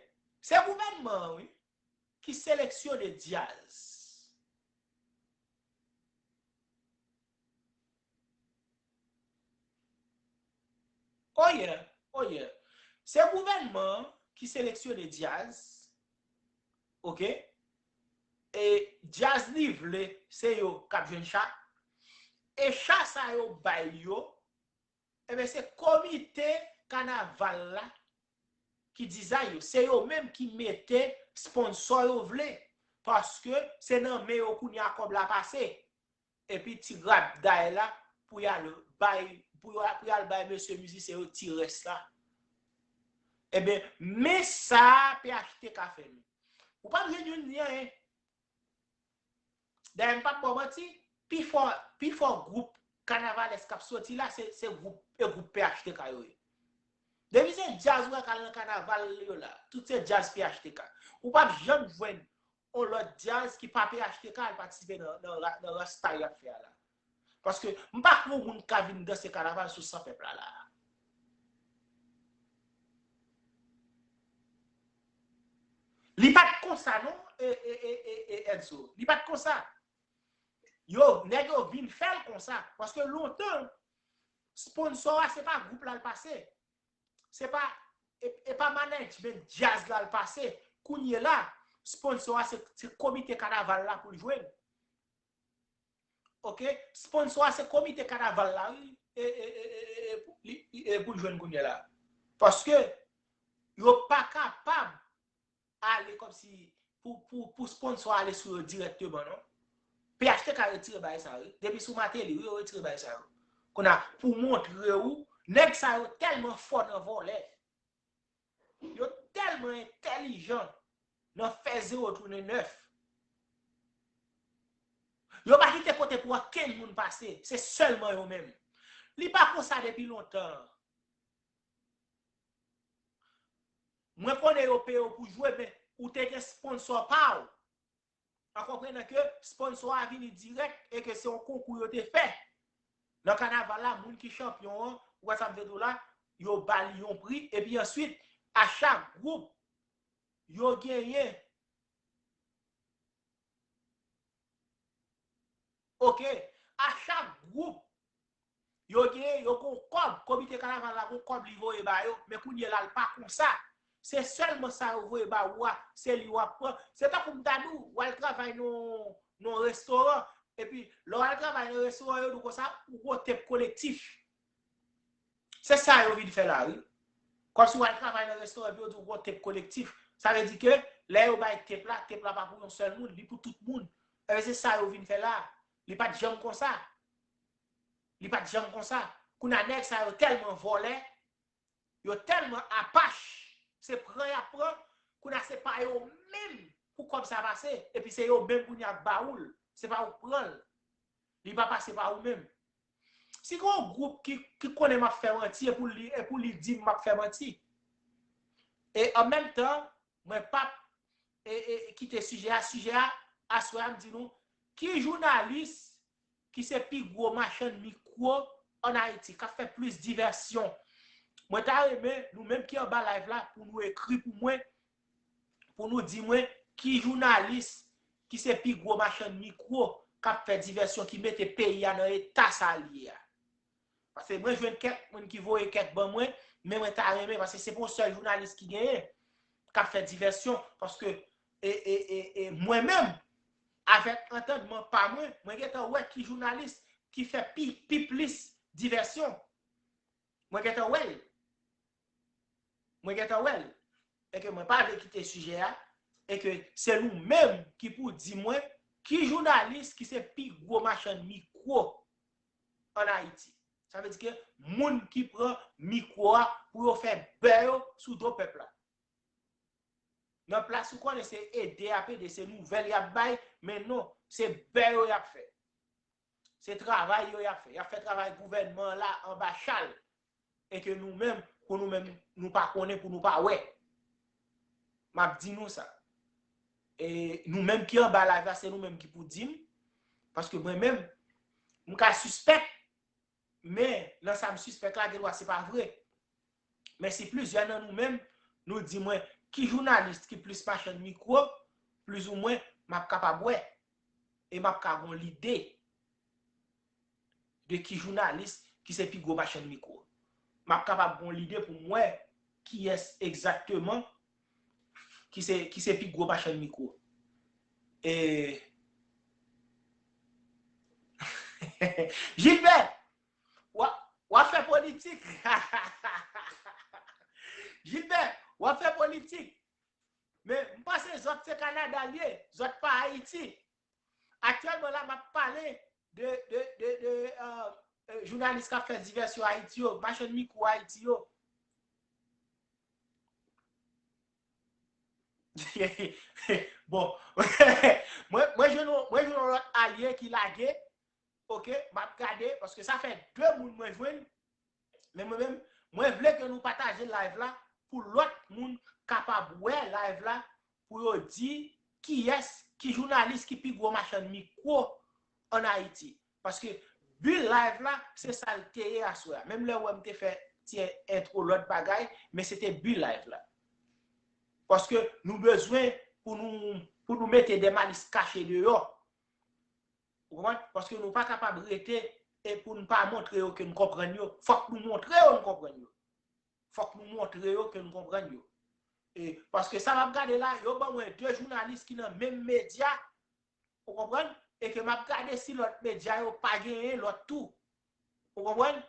se gouvènman an, wi, ki seleksyone djaz. Oh yeah, oh yeah. Se gouvènman an ki seleksyone djaz. Oke? E djaz li vle, se yo k ap jwenn cha. E cha sa yo bay yo, ebyen, se komite kanaval la ki dizay yo. Se yo menm ki mete sponsò yo vle. Paske se nan men yo kounye a kòb la pase. Epi ti rabday la pou y al bay, pou y al bay mesye mizisyen yo ti rès la. Ebyen, men sa P H T K fè nou. Ou p ap jwenn youn di anyen. Dayè, m p ap ba w manti, pifò, pifò gwoup kanavalès k ap soti la, se, se gwoup, e gwoup P H T K yo ye. Depi se djaz ou wè k al nan kanaval yo la, tout se djaz P H T K. Ou p ap janm jwenn on lòt djaz ki pa P H T K al patisipe nan, nan, ra- nan rasta y ap fè a la. Paske m pa kwè yon moun ka vin danse kanaval sou san pèp la la. Li pa t konsa non, e, e, e, e, e Enzo. Li pa t konsa. Yo, nèg yo vin fè l konsa. Paske lontan, sponsò a se pa gwoup la l pase. Se pa, e, e pa management djaz la l pase. Kounye la, sponsò a se, se komite kanaval la pou l jwenn. Oke? Sponsò a se komite kanaval la, wi. E, e, e, e, e, e, pou, li, li, e, pou l jwenn kounye la. Paske yo pa kapab ale kòmsi pou, pou, pou sponsò ale sou yo dirèkteman, non. P H T K retire bagay sa, wi. Depi sou Martelly, wi, yo retire bagay sa yo. Kounye a, pou montre ou, nèg sa yo tèlman fò nan vòlè. Yo tèlman entèlijan nan fè zewo tounen nèf. Yo pa kite kote pou okenn moun pase, se sèlman yo menm. Li pa konsa depi lontan. Mwen konnen yo peye w pou jwe, men ou te gen sponsò pa w. An konprenan ke sponsò a vini dirèk e ke se yon konkou yo te fè nan kanaval la, moun ki chanpyon an, ou wè sa m vle di w la, yo ba li yon pri, epi answit, a chak gwoup, yo genyen. Oke, a chak gwoup, yo gen, yo gon kòb, komite kanaval la gon kòb li voye ba yo, men kounye la l pa konsa. Se sèlman sa yo voye ba ou a, se li w ap pran. Se tankou m ta di w, w al travay nan, nan restoran, epi lè w al travay nan restoran, yo di w konsa, ou gon tep kolektif. Se sa yo vin fè la, wi. Kòmsi w al travay nan restoran, epi yo di w gon tep kolektif. Sa vle di ke lè yo bay tep la, tep la pa pou yon sèl moun, li pou tout moun. Ebyen, se sa yo vin fè la. Li pa t janm konsa. Li pa t janm konsa. Kounye a nèg sa yo tèlman vòlè, Yo tèlman apach, se pran y ap pran, kounye a se pa yo menm pou kòb sa pase, epi se yo menm kounye a k ba ou l, se pa ou k pran l. Li pa pase pa ou menm. Si gen yon gwoup ki, ki konnen m ap fè manti, e pou li, e pou li di m m ap fè manti. E an menm tan, mwen p ap e, e, kite sijè a. Sijè a, aswè a, m di nou, ki jounalis ki se pi gwo machann mikwo ann Ayiti, k ap fè plis divèsyon? Mwen ta renmen, nou menm ki anba live la, pou nou ekri pou mwen, pou nou di mwen ki jounalis ki se pi gwo machann mikwo k ap fè divèsyon, ki mete peyi a nan eta sa l ye a. Paske mwen jwenn kèk moun ki voye kèk ban mwen, men mwen ta renmen, paske se pa yon sèl jounalis ki genyen k ap fè divèsyon, paske e, e, e, e mwen menm, avèk antandman pa mwen, mwen gentan wè ki jounalis ki fè pi, pi plis divèsyon. Mwen gentan wè l. Mwen gentan wè l. E ke mwen pa vle kite sijè a. E ke se nou menm ki pou di mwen ki jounalis ki se pi gwo machann mikwo ann Ayiti. Sa vle di ke moun ki pran mikwo a pou yo fè bè yo sou do pèp la. Nan plas ou konnen se ede y ap ede, se nouvèl y ap bay, men non, se bè yo y ap fè. Se travay yo y ap fè. Y ap fè travay gouvènman an la anba chal. E ke nou menm, pou nou menm, nou pa konnen, pou nou pa wè. M ap di nou sa. E nou menm ki anba live la, se nou menm ki pou di m. Paske mwen menm, m ka sispèk, men nan sa m sispèk la, gendwa se pa vre. Men si plizyè nan nou menm, nou di mwen ki jounalis ki plis machann mikwo, plizoumwen, m ap kapab wè. E m ap ka gon lide de ki jounalis ki se pi gwo machann mikwo. M ap kapab gon lide pou m wè kiyès egzakteman ki se, ki se pi gwo machann mikwo. E Gilbert, w ap, w ap fè politik. Gilbert, w ap fè politik. Men m panse zòt se Kanada l ye, zòt pa Ayiti. Aktyèlman la, m ap pale de, de, de, de euh, euh, jounalis k ap fè divèsyon Ayiti yo, machann mikwo Ayiti yo. Bon, mwen, mwen jwenn yon, mwen jwenn yon lòt alye ki lage. Ok, m ap gade, paske sa fè de moun mwen jwenn. Men mwen menm, mwen vle ke nou pataje live la pou lòt moun kapab wè live la, pou yo di kiyès ki jounalis ki pi gwo machann mikwo ann Ayiti. Paske bi live la, se sa l te ye aswè a. Menm lè w wè m te fè ti entwo lòt bagay, men se te bi live la. Paske nou bezwen pou nou, pou nou mete de malis kache deyò. Ou konprann? Paske nou pa kapab rete e pou n pa montre yo ke n konprann yo. Fòk nou montre yo n konprann yo. Fòk nou montre yo ke n konprann yo. E, paske sa m ap gade la, yo ban mwen de jounalis ki nan menm medya. Ou konprann? E ke m ap gade si lòt medya yo pa genyen lòt tou. Ou konprann?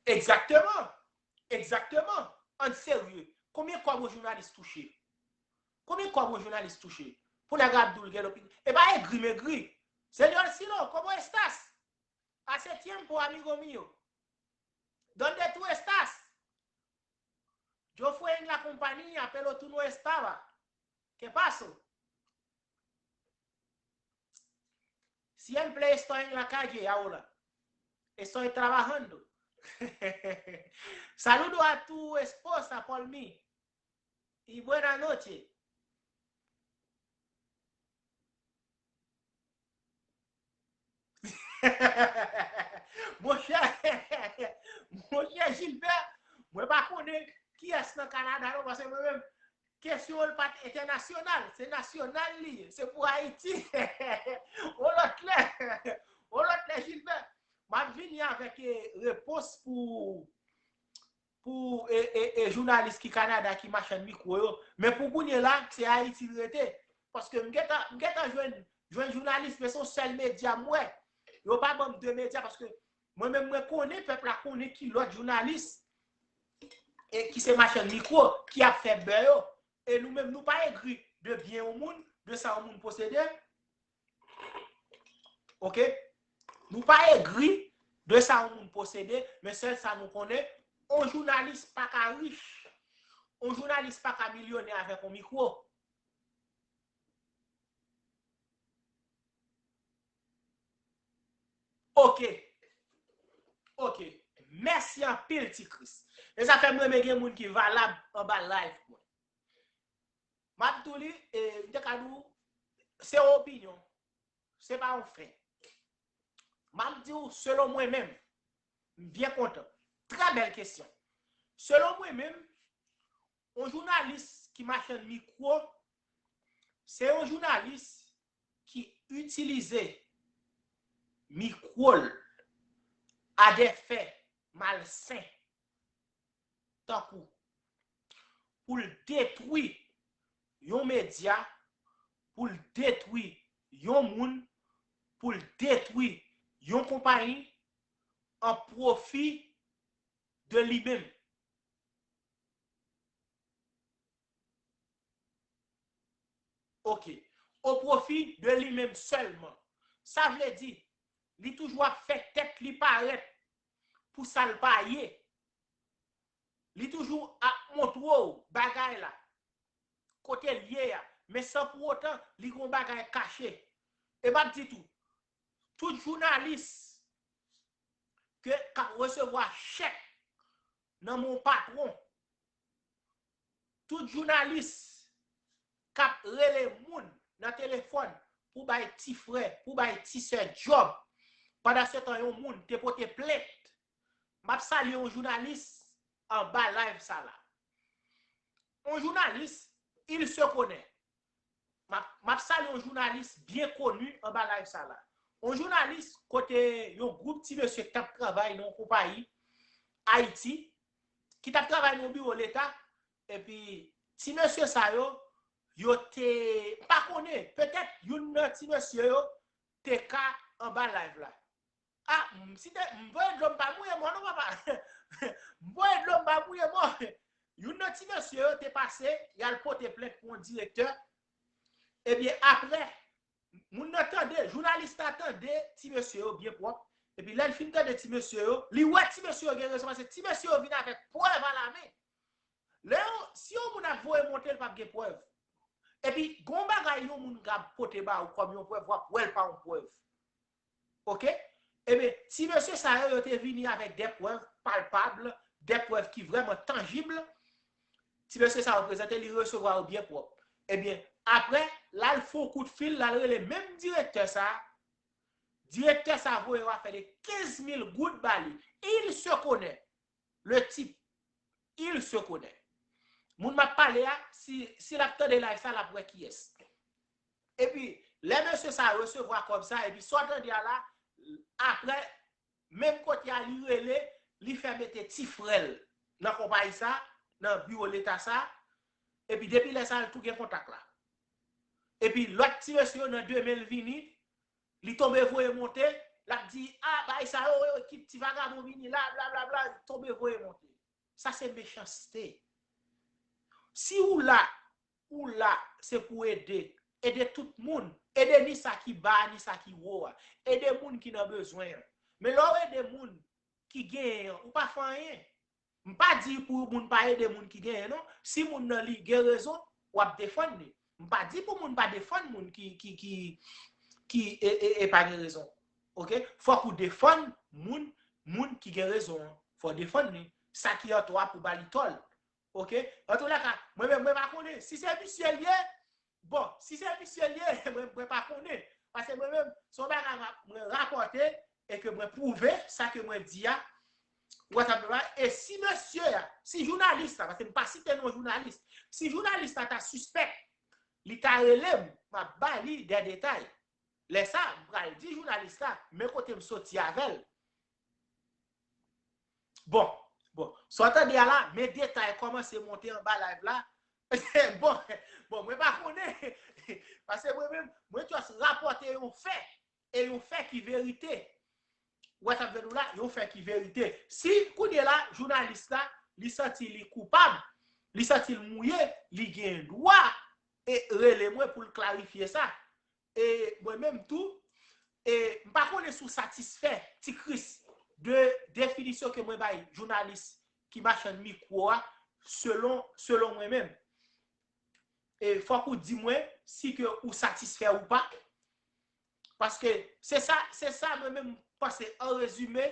Egzakteman. Egzakteman. Ann serye. Konbyen kòb yon jounalis touche? Konbyen kòb yon jounalis touche? Pou nèg ap di w l gen lopi-, e pa egri megri. Señor Silo, ¿cómo estás? Hace tiempo, amigo mío. ¿Dónde tú estás? Yo fui en la compañía, pero tú no estabas. ¿Qué pasó? Siempre estoy en la calle ahora. Estoy trabajando. Saludo a tu esposa por mí. Y buena noche. Monchè, monchè Gilbert, mwen pa konnen kiyès nan Kanada non, paske mwen menm, kesyon an pa t entènasyonal, se nasyonal li ye, se pou Ayiti. On lòt lè, on lòt lè Gilbert, m ap vini avèk eh, repons pou pou e, e, e, jounalis ki Kanada ki machann mikwo yo. Men pou kounye la, se Ayiti l rete. Paske m gentan, m gentan jwenn, jwenn jounalis, men se yon sèl medya m wè. Yo pa ban m de medya, paske mwen menm, mwen konnen pèp la konnen ki lòt jounalis e ki se machann mikwo ki ap fè bè yo. E nou menm, nou pa egri de byen yon moun, de sa yon moun posede. Oke? Nou pa egri de sa yon moun posede, men sèl sa nou konnen, yon jounalis pa ka rich. Yon jounalis pa ka milyonè avèk yon mikwo. Oke. Oke. Mèsi anpil, Ti Kris. E sa fè m renmen gen moun ki valab anba live mwen. M ap di w li, e, m te ka di w, se yon opinyon. Se pa yon fè. M ap di w, selon mwen menm, m byen kontan. Trè bèl kesyon. Selon mwen menm, yon jounalis ki machann mikwo, se yon jounalis ki itilize mikwo l a dè fè malsen, tankou pou l detwi yon medya, pou l detwi yon moun, pou l detwi yon konpayi an pwofi de li menm. Oke. O pwofi de li menm sèlman. Sa vle di, li toujou ap fè tèt li parèt pou sa l pa ye. Li toujou ap montre w bagay la, kote l ye a, men san pou otan li gon bagay kache. E m ap di tou, tout jounalis ke k ap resevwa chèk nan men yon patwon, tout jounalis k ap rele moun nan telefòn pou bay ti frè, pou bay ti sè djòb, pandan se tan yon moun te pote plent. M ap salye yon jounalis anba live sa la. Yon jounalis, il se connaît. M ap, m ap salye yon jounalis byen koni anba live sa la. Yon jounalis kote yon gwoup ti mesye k t ap travay nan yon konpayi Ayiti, ki t ap travay nan yon biwo leta, epi ti mesye sa yo, yo te, m pa konnen, petèt youn nan ti mesye yo te ka anba live la. Ah, m, si te, m voye dlo, m pa mouye mò non, papa. M voye dlo, m pa mouye mò. Youn nan ti mesye yo te pase, y al pote plent pou yon direktè. Ebyen, apre, moun nan tande, jounalis la tande ti mesye yo byen pwòp. Epi lè l fin tande ti mesye yo, li wè ti mesye yo gen rezon, paske ti mesye yo vin avèk prèv alamen. Lè yon, si yon moun ap voye monte, l p ap gen prèv. Epi, gon bagay yon moun ka pote ba ou kòm yon prèv, w ap wè l pa yon prèv. Oke? Ebyen, ti mesye sa yo, yo te vini avèk de prèv palpab, de prèv ki vrèman tanjib. Ti mesye sa yo prezante, li resevwa yo byen pwòp. Ebyen, apre, l al fè yon kout fil, l al rele menm direktè sa a. Direktè sa a voye yon afè de kenz mil goud ba li. Il se connaît. Le type, il se connaît. Moun m ap pale a, si, si l ap tande live sa, l ap wè kiyès. Epi, lè mesye sa resevwa kòb sa, epi sa w tande a la, apre, menm kote a, li rele, li fè mete ti frè l nan konpayi sa, nan biwo leta sa, epi depi lè sa, l tou gen kontak la. Epi lòt ti mesye yo nan demen l vini, li tonbe voye monte, l ap di, a, bagay sa yo, yo, ki ti vagabon vini la, bla, bla, bla, li tonbe voye monte. Sa se mechanste. Si ou la, ou la, se pou ede. Ede tout moun. Ede ni sa ki ba a, ni sa ki wo a. Ede moun ki nan bezwen an. Men lè w ede moun ki genyen an, ou pa fè anyen. M pa di pou moun pa ede moun ki genyen, non. Si moun nan li gen rezon, w ap defann li. M pa di pou moun pa defann moun ki, ki, ki, ki e, e, e pa gen rezon. Oke? Fòk ou defann moun, moun ki gen rezon an. Fò w defann li. Sa ki an tò a pou ba li tò l. Oke? Antoulèka, mwen menm, mwen pa konnen. Si se misye l ye, bon, si se misye l ye, mwen, mwen pa konnen. Paske mwen menm, se yon bagay mwen, mwen rapòte e ke mwen pwouve sa ke mwen di a. Ou wè sa m di la? E si mesye a, si jounalis la, paske m pa site non jounalis, si jounalis la ta sispèk, li ta rele m, m ap ba li de detay. Lè sa, m pral di jounalis la, men kote m soti avè l. Bon, bon. Sa w tande a la, men detay kòmanse monte anba live la. Bon, bon, mwen pa konnen. Paske mwen menm, mwen just rapòte yon fè. E yon fè ki verite. Ou wè sa m fè nou la, yon fè ki verite. Si kounye la, jounalis la, li santi li koupab, li santi l mouye, li gen dwa e rele mwen pou l klarifye sa. E mwen menm tou, e m pa konnen si w satisfè, Ti Kris, de definisyon ke mwen bay jounalis ki machann mikwo a, selon, selon mwen menm. E fòk ou di mwen si ke ou satisfè ou pa. Paske se sa, se sa mwen menm m panse, an rezime,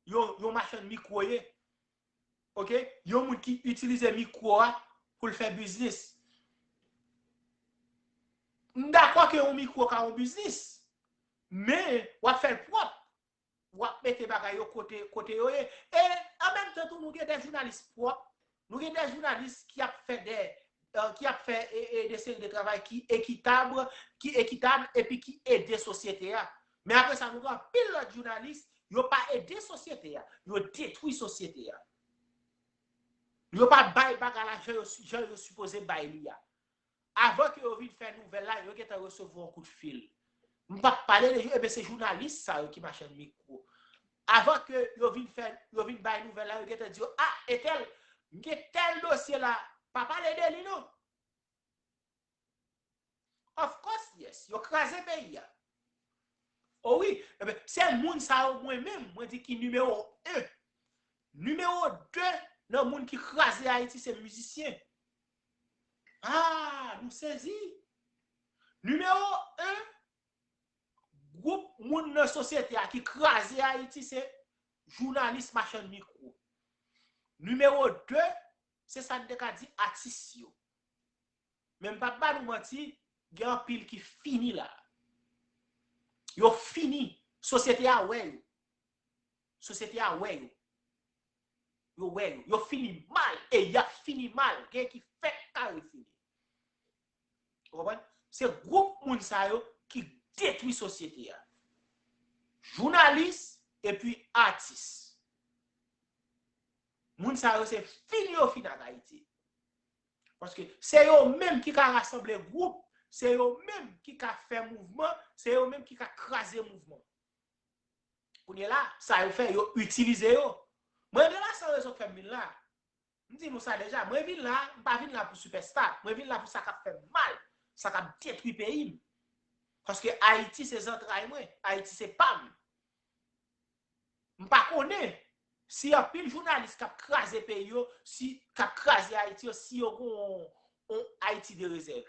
yon, yon machann mikwo ye. Ok? Yon moun ki itilize mikwo a pou l fè biznis. M dakò ke yon mikwo ka yon biznis, men w ap fè l pwòp. W ap mete bagay yo kote, kote yo ye. E an menm tan tou, nou gen de jounalis pwòp, nou gen de jounalis ki ap fè de, euh, ki ap fè e, e de seri de travay ki ekitab, ki ekitab epi ki ede sosyete a. Men apre sa, nou gen anpil lòt jounalis, yo pa ede sosyete a, yo detwi sosyete a. Yo pa bay bagay la jan yo, jan yo sipoze bay li a. Avan ke yo vin fè nouvèl la, yo gentan resevwa yon kout fil. M p ap pale de yo, ebyen se jounalis sa yo ki machann mikwo. Avan ke yo vin fè, yo vin bay nouvèl la, yo gentan di yo, ah, entèl, m gen tèl dosye la, pa pale de li non. Of course, yes, yo kraze peyi a. O wi, ebyen, se moun sa yo mwen menm, mwen di ki nimewo en. Nimewo de nan moun ki kraze Ayiti se mizisyen. Ah, nou sezi. Nimewo en, gwoup moun nan sosyete a ki kraze Ayiti se jounalis machann mikwo. Nimewo de, se sa n te ka di atis yo. Men m p ap ba nou manti, gen anpil ki fini la. Yo fini. Sosyete a wè yo. Sosyete a wè yo. Yo wè yo. Yo fini mal. E y ap fini mal. Gen ki fèk kare fini. Ou konprann? Se gwoup moun sa yo ki detwi sosyete a. Jounalis epi atis. Moun sa yo se fini yo fini ak Ayiti. Paske se yo menm ki ka rasanble gwoup, se yo menm ki ka fè mouvman, se yo menm ki ka kraze mouvman. Kounye la, sa yo fè, yo itilize yo. Mwen deja san rezon k fè m vin la. M di nou sa deja, mwen vin la, m pa vin la pou sipèsta. Mwen vin la pou sa k ap fè m mal, sa k ap detwi peyi m. Paske Ayiti se zantray mwen, Ayiti se pa m. M pa konnen si anpil jounalis k ap kraze peyi yo, si k ap kraze Ayiti yo, si yo gon yon Ayiti de rezèv.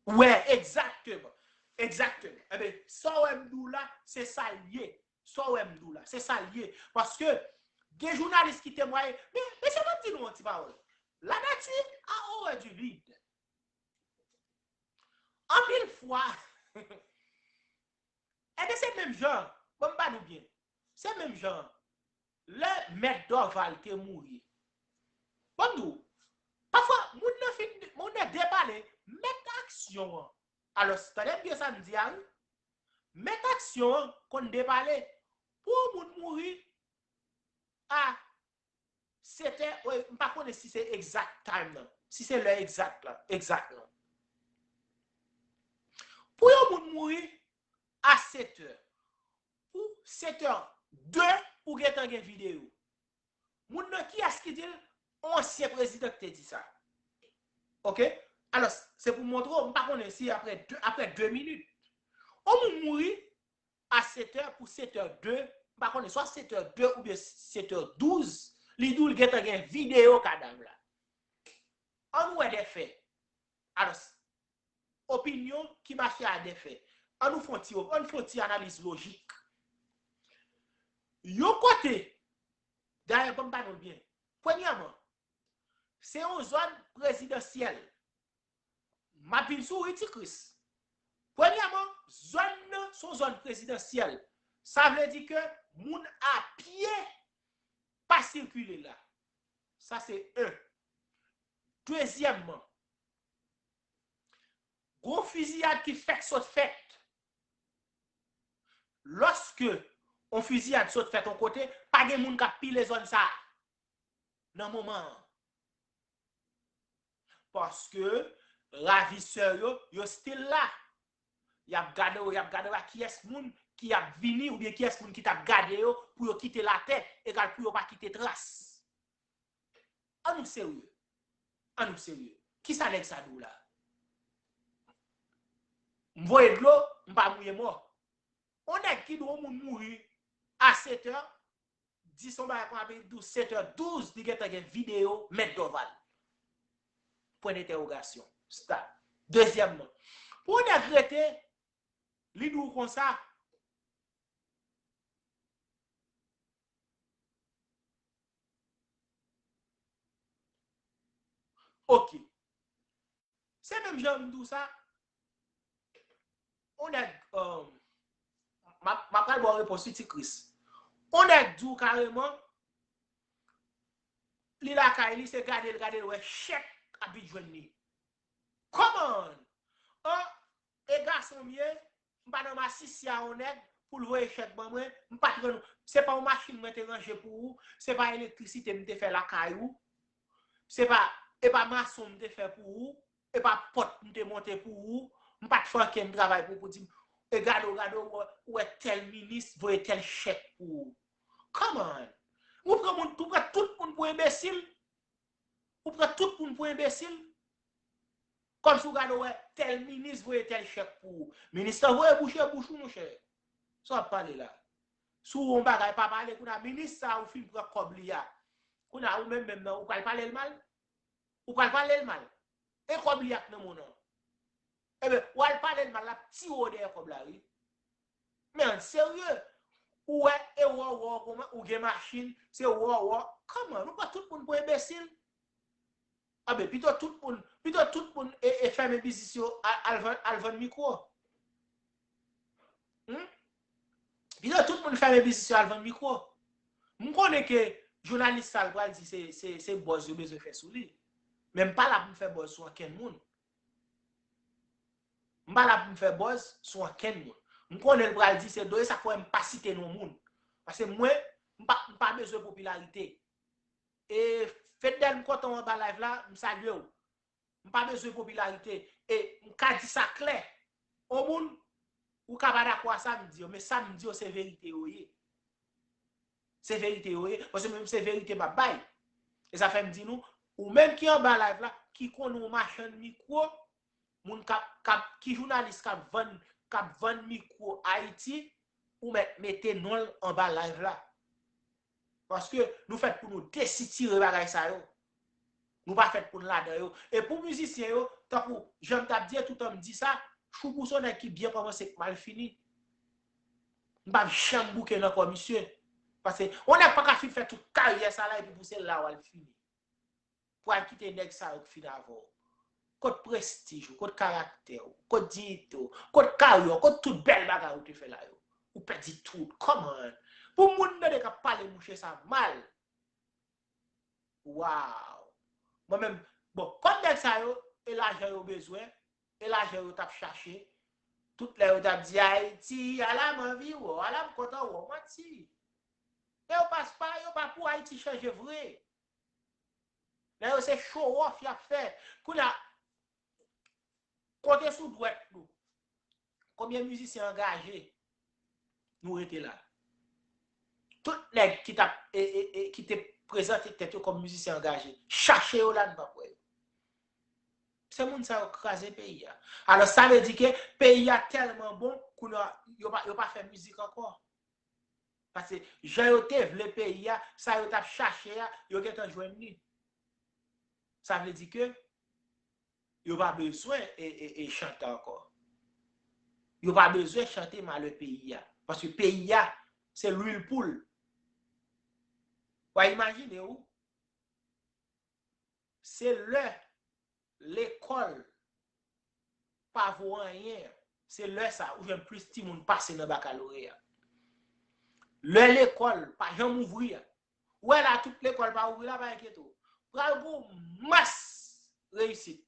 Wè, egzakteman. Egzakteman. Ebyen, sa w wè m di w la, se sa l ye. Sa w wè m di w la, se sa l ye. Paske gen jounalis ki temwaye, men, mesye, ban m di nou yon ti pawòl. La nature a horreur du vide. Anpil fwa, ebyen, se menm jan, ban m ba nou byen, se menm jan, lè Mèt Dorval te mouri, ban m di w, pafwa, moun nan fin, moun nan depale, mèt aksyon an, alò, tande byen sa m di a, wi, mèt aksyon an konn depale. Pou yon moun mouri a sete, m pa konnen si se exact time nan, si se lè egzak la, egzak lan. Pou yon moun mouri a sete, pou sete de, ou gentan gen videyo. Moun nan kiyès ki di l? Yon ansyen prezidan ki te di sa. Ok? Alò, se pou montre w, m pa konnen si apre de, apre de minit. Yon moun mouri a sete, pou sete de, m pa konnen, swa sete de oubyen sete douz, li di w l gentan gen videyo kadav la. Ann wè de fè. Alò, opinyon ki mache a de fè. Ann nou fè yon ti, ann fè yon ti analiz lojik. Yon kote, dayè, ban m ba nou l byen. Premyèman, se yon zòn prezidansyèl. M ap vin sou wi, Ti Kris. Premyèman, zòn nan se yon zòn prezidansyèl. Sa vle di ke moun a pye pa sikile la. Sa se en. Dezyèmman, gon fiziyad ki fèk sot fèt. Lòske yon fiziyad sot fèt yon kote, pa gen moun k ap pile zòn sa a nan moman an. Paske ravisè yo, yo still la. Y ap gade yo, y ap gade yo a kiyès moun ki ap vini oubyen kiyès moun ki t ap gade yo pou yo kite latè, egal pou yo pa kite tras. Ann nou serye. Ann nou serye. Kisa nèg sa di w la? M voye dlo, m pa mouye mò. On nèg ki di w moun mouri a sèt è, di son bagay kon apre douz, sèt è douz, li gentan gen videyo Mèt Dorval. Pwen entèwogasyon. Stop. Dezyèmman, pou nèg rete, li di w konsa. Ok. Se menm jan m di w sa. On nèg, um, m ap m ap pral ba w repons wi, Ti Kris. On nèg di w kareman, li lakay li, se gade l, gade l, wè chèk ap vin jwenn li. Kòman? An, e gason m ye, m pa nan masisi a on nèg pou l voye chèk ban mwen, m pa t rann ou. Se pa yon machin mwen te ranje pou ou, se pa elektrisite m te fè lakay ou, se pa, e pa mason m te fè pou ou, e pa pòt m te monte pou ou, m pa t fè ankenn travay pou ou pou di m, e gade w, gade w, ou wè tèl minis voye tèl chèk pou ou. Come on! Ou pran moun, ou pran tout moun pou enbesil? Ou pran tout moun pou enbesil? Kòmsi w gade w wè tèl minis voye tèl chèk pou ou. Minis lan voye bouche bouch ou, monchè. Sa w ap pale la? Si w yon bagay pa pale, kounye a minis sa a ou fin pran kòb li a. Kounye a ou menm menm nan, ou pral pale l mal? Ou pral pale l mal? E kòb li a k nan men w nan. Ebyen, w al pale l mal, l ap tiye w dèyè kòb la, wi. Men ann serye. Ou wè, e wò, wò, kòman, ou gen machin, se wò, wò. Kòman? Nou pran tout moun pou enbesil? Anben, pito tout moun, pito tout moun e, e fèmen biznis yo, al, al vann, al vann mikwo. Hmm? Pito tout moun fèmen biznis yo, al vann mikwo. M konnen ke jounalis sa l pral di se, se, se buzz yo bezwen fè sou li. Men m pa la pou m fè buzz sou ankenn moun. M pa la pou m fè buzz sou ankenn moun. M konnen l pral di se do, e sa k fè m pa site non moun. Paske mwen, m pa, m pa bezwen popilarite. E Fedel, m kontan w anba live la, m salye w. M pa bezwen popilarite. E m ka di sa klè. On moun, ou ka pa dakò a sa m di yo, men sa m di yo se verite yo ye. Se verite yo ye. Paske mwen menm se verite m ap bay. E sa fè m di nou, ou menm ki anba live la, ki konnen w machann mikwo, moun k ap, k ap, ki jounalis k ap vann, k ap vann mikwo Ayiti, ou mèt mete non l anba live la. Paske nou fèt pou nou desitire bagay sa yo. Nou pa fèt pou n ladan yo. E pou mizisyen yo, tankou jan m t ap di, e toutan m di sa, Choubou se yon nèg ki byen kòmanse k mal fini. M p ap janm bouke nan kò misye. Paske yon nèg pa ka fin fè tout karyè sa la epi pou se la w al fini. Pou al kite nèg sa yo k fin avè w. Kot prestij ou, kot karaktè w, kot diyite w, kot karyè w, kot tout bèl bagay ou te fè la yo? Ou pèdi tout. Kòman? Pou moun tande k ap pale mouche sa mal. Waw! Mwen menm, bon, kòm nèg sa yo, e lajan yo bezwen, e lajan yo t ap chache, tout lè yo t ap di, Ayiti, ala m anvi wè w, ala m kontan wè w, manti. E yo pa, pa, yo pa pou Ayiti chanje vre. Nèg yo se show off y ap fè. Kounye a, konte sou dwèt nou. Konbyen mizisyen angaje nou rete la? Tout nèg ki t ap, e, e, e, ki te prezante tèt yo kòm mizisyen angaje, chache yo la, nou p ap wè yo. Se moun sa yo kraze peyi a. Alò, sa vle di ke peyi a tèlman bon, kounye a, yo pa, yo pa fè mizik ankò. Paske jan yo te vle peyi a, sa yo t ap chache a, yo gentan jwenn li. Sa vle di ke yo pa bezwen e, e, e chante ankò. Yo pa bezwen chante malè peyi a. Paske peyi a, se lwil poul. W a imajine w, se lè lekòl pa vo anyen, se lè sa ou jwenn plis timoun pase nan bakaloreya. Lè lekòl pa janm ouvri a, ou wè la tout lekòl pa ouvri la, pa enkyete w. Pral gon mas reyisit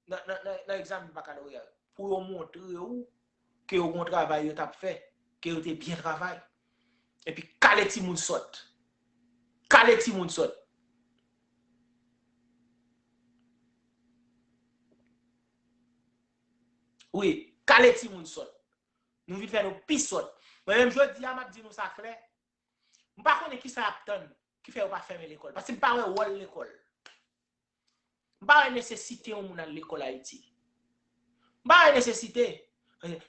nan, nan, nan, nan egzamen bakaloreya yo. Pou yo montre w ke yo gon travay yo t ap fè, ke yo te byen travay. Epi kale timoun sòt. Kale timoun sòt. Wi, kale timoun sòt. Nou vin fè nou pi sòt. Mwen menm jodi a, m ap di nou sa klè. M pa konnen kisa y ap tann ki fè yo pa fèmen lekòl. Paske m pa wè wòl lekòl. pa wè nesesite yon moun al lekòl Ayiti. M pa wè nesesite.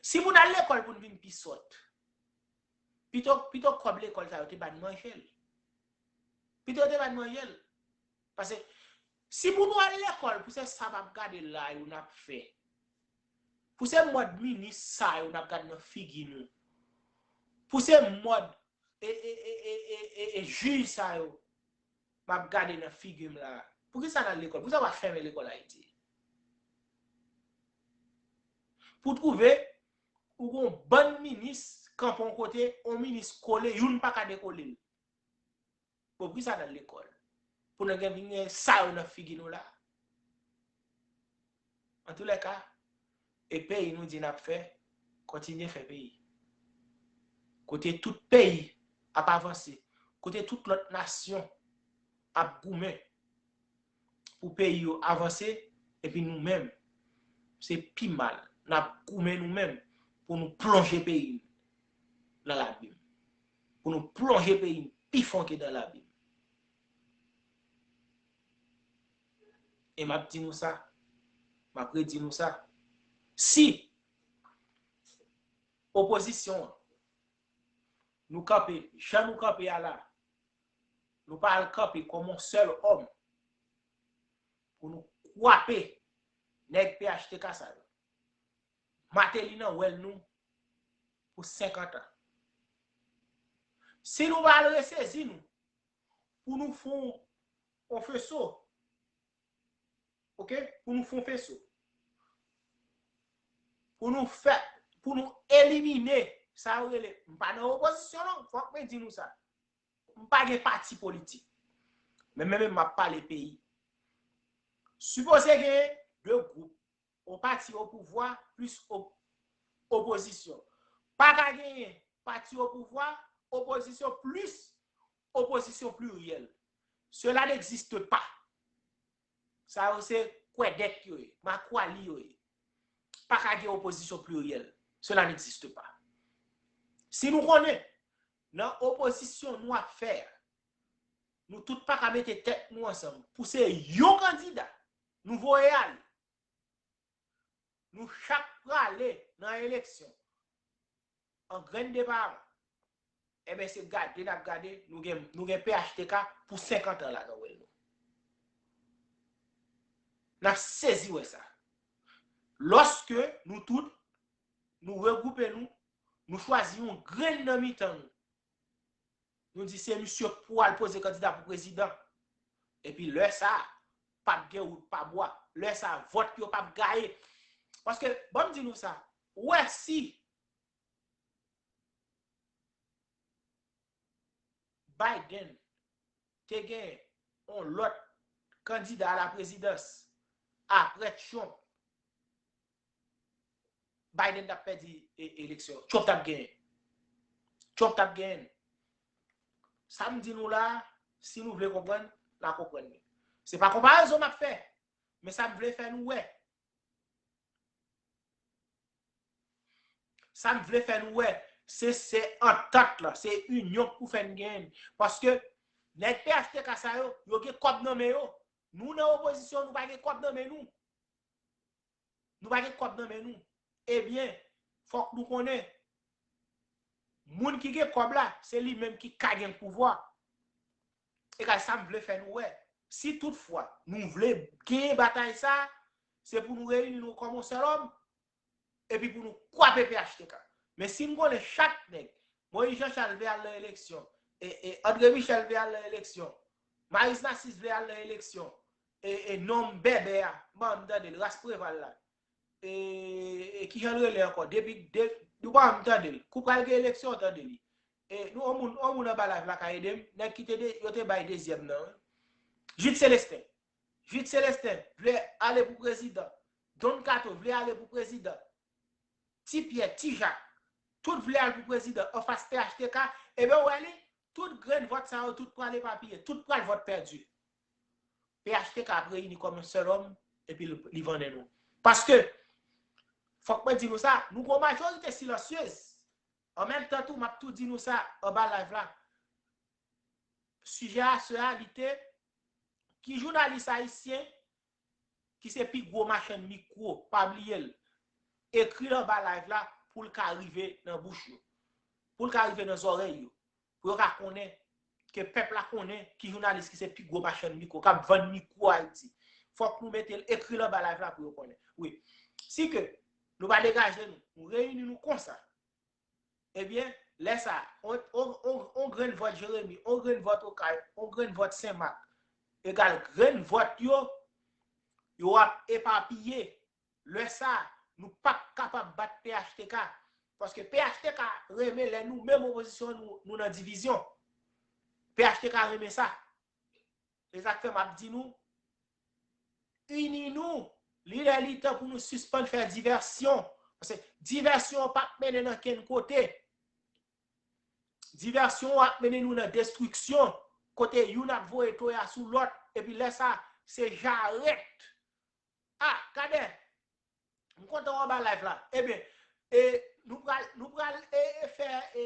Si moun al lekòl pou n vin pi sòt, pito, pito kòb lekòl sa yo te ba n manje l. Pito yo te ba n manje l. Paske si pou nou al lekòl, pou se sa m ap gade la yo n ap fè, pou se mòd minis sa yo n ap gade nan figi nou, pou se mòd e, e, e, e, e, e, e jij sa yo m ap gade nan figi m la, poukisa n al lekòl? Poukisa w pa fèmen lekòl Ayiti? Pou twouve, ou gon bann minis kanpe yon kote, yon minis kole, youn pa ka dekole l. Bon, poukisa n al lekòl? Pou nou gen vin gen sa yo nan figi nou la? Antoulèka, e peyi nou di n ap fè, kontinye fè peyi. Kote tout peyi ap avanse, kote tout lòt nasyon ap goumen pou peyi yo avanse, epi nou menm, se pi mal, n ap goumen nou menm pou nou plonje peyi n nan labim, pou nou plonje peyi n pi fon ke nan labim. E m ap di nou sa, m ap redi nou sa, si opozisyon an, nou kanpe jan nou kanpe a la, nou pa al kanpe kòm yon sèl òm pou nou kwape nèg P H T K sa yo. Mateli nan wèl nou pou senkant an. Si nou pa al resezi nou pou nou fè yon feso, oke, pou nou fè yon feso, pou nou fè, pou nou elimine sa yo rele, m pa nan opozisyon non, fòk mwen di nou sa. M pa gen pati politik. Men mwen menm m ap pale peyi. Sipoze gen de gwoup, yon pati o pouvwa plis o, opozisyon. Pa ka genyen pati o pouvwa, opozisyon plis opozisyon pliryèl. Cela n'existe pas. Sa yo se kwèdèk yo ye, makwali yo ye. Pa ka gen opozisyon pliryèl. Cela n'existe pas. Si nou konnen nan opozisyon nou ap fè a, nou tout pa ka mete tèt nou ansanm pou se yon kandida nou voye ale. Nou chak prale nan eleksyon an grenn depa, enben se gade n ap gade, nou gen, nou gen P H T K pou senkant an la nan wèl nou. N ap sezi wè sa. Lòske nou tout, nou regwoupe nou, nou chwazi yon grenn nan mitan nou. Nou di se misye k pou al poze kandida pou prezidan. Epi lè sa a, p ap gen wout pa bwa. Lè sa a, vòt yo p ap gaye. Paske, ban m di nou sa, ou wè si Biden te gen yon lòt kandida a la prezidans apre Trump, Biden t ap pèdi e, eleksyon. Trump t ap genyen. Trump t ap genyen. Sa m di nou la, si nou vle konprann, n a konprann li. Se pa konparezon m ap fè, men sa m vle fè nou wè. Sa m vle fè nou wè, se, se antant lan, se inyon k pou fè n genyen. Paske nèg P H T K sa yo, yo gen kòb nan men yo. Nou nan opozisyon, nou pa gen kòb nan men nou. Nou pa gen kòb nan men nou. Ebyen, fòk nou konnen, moun ki gen kòb la, se li menm ki ka gen pouvwa. Egal sa m vle fè nou wè. Si toutfwa nou vle genyen batay sa, se pou nou reyini nou kòm yon sèl òm, epi pou nou kwape P H T K. Men si n konnen chak nèg, Moïse Jean Charles vle al nan eleksyon, e, e André Michel vle al nan eleksyon, Maryse Narcisse vle al nan eleksyon, e, e nonm bèbè a, m pa janm tande l, ras Preval la. E, e kijan l rele ankò? Depi, de, nou pa janm tande l. Kou pral gen eleksyon, w tande li. E, nou, yon moun, yon moun anba live la ka ede m. Nèg ki te de, yo te bay dezyèm nan, wi. Jude Célestin. Jude Célestin vle ale pou prezidan. Don Kato vle ale pou prezidan. Ti Pyè, Ti Jak, tout vle al pou prezidan anfas P H T K. Ebyen, w wè li, tout grenn vòt sa yo, tout pral epapiye, tout pral vòt pèdi. P H T K ap reyini kòm yon sèl òm, epi li, li vannen nou. Paske, fòk mwen di nou sa, nou gon majorite silansyez. An menm tan tou, m ap tou di nou sa anba live la. Sijè a, sè a, li te, ki jounalis ayisyen ki se pi gwo machann mikwo, pa bliye l. Ekri l anba live la pou l ka rive nan bouch yo. Pou l ka rive nan zòrèy yo. Pou yo ka konnen, ke pèp la konnen ki jounalis ki se pi gwo machann mikwo, k ap vann mikwo Ayiti. Fòk nou mete l, ekri l anba live la pou yo konnen. Wi. Si ke nou pa degaje nou, nou reyini nou konsa, ebyen, lè sa, on, on, on, on grenn vòt Jeremi, on grenn vòt Okay, on grenn vòt Senmak, egal grenn vòt yo, yo ap epapiye. Lè sa, nou p ap kapab bat P H T K. Paske P H T K renmen lè nou menm opozisyon nou, nou nan divizyon. P H T K renmen sa. Se sa k fè m ap di nou, ini nou, li lè li tan pou nou sispann fè divèsyon. Paske divèsyon an p ap mennen n ankenn kote. Divèsyon an ap mennen nou nan destriksyon, kote youn ap voye toya sou lòt, epi lè sa, se jarèt. Ah, Kadè, m kontan w anba live la. Ebyen, e, nou pral, nou pral e, e fè, e,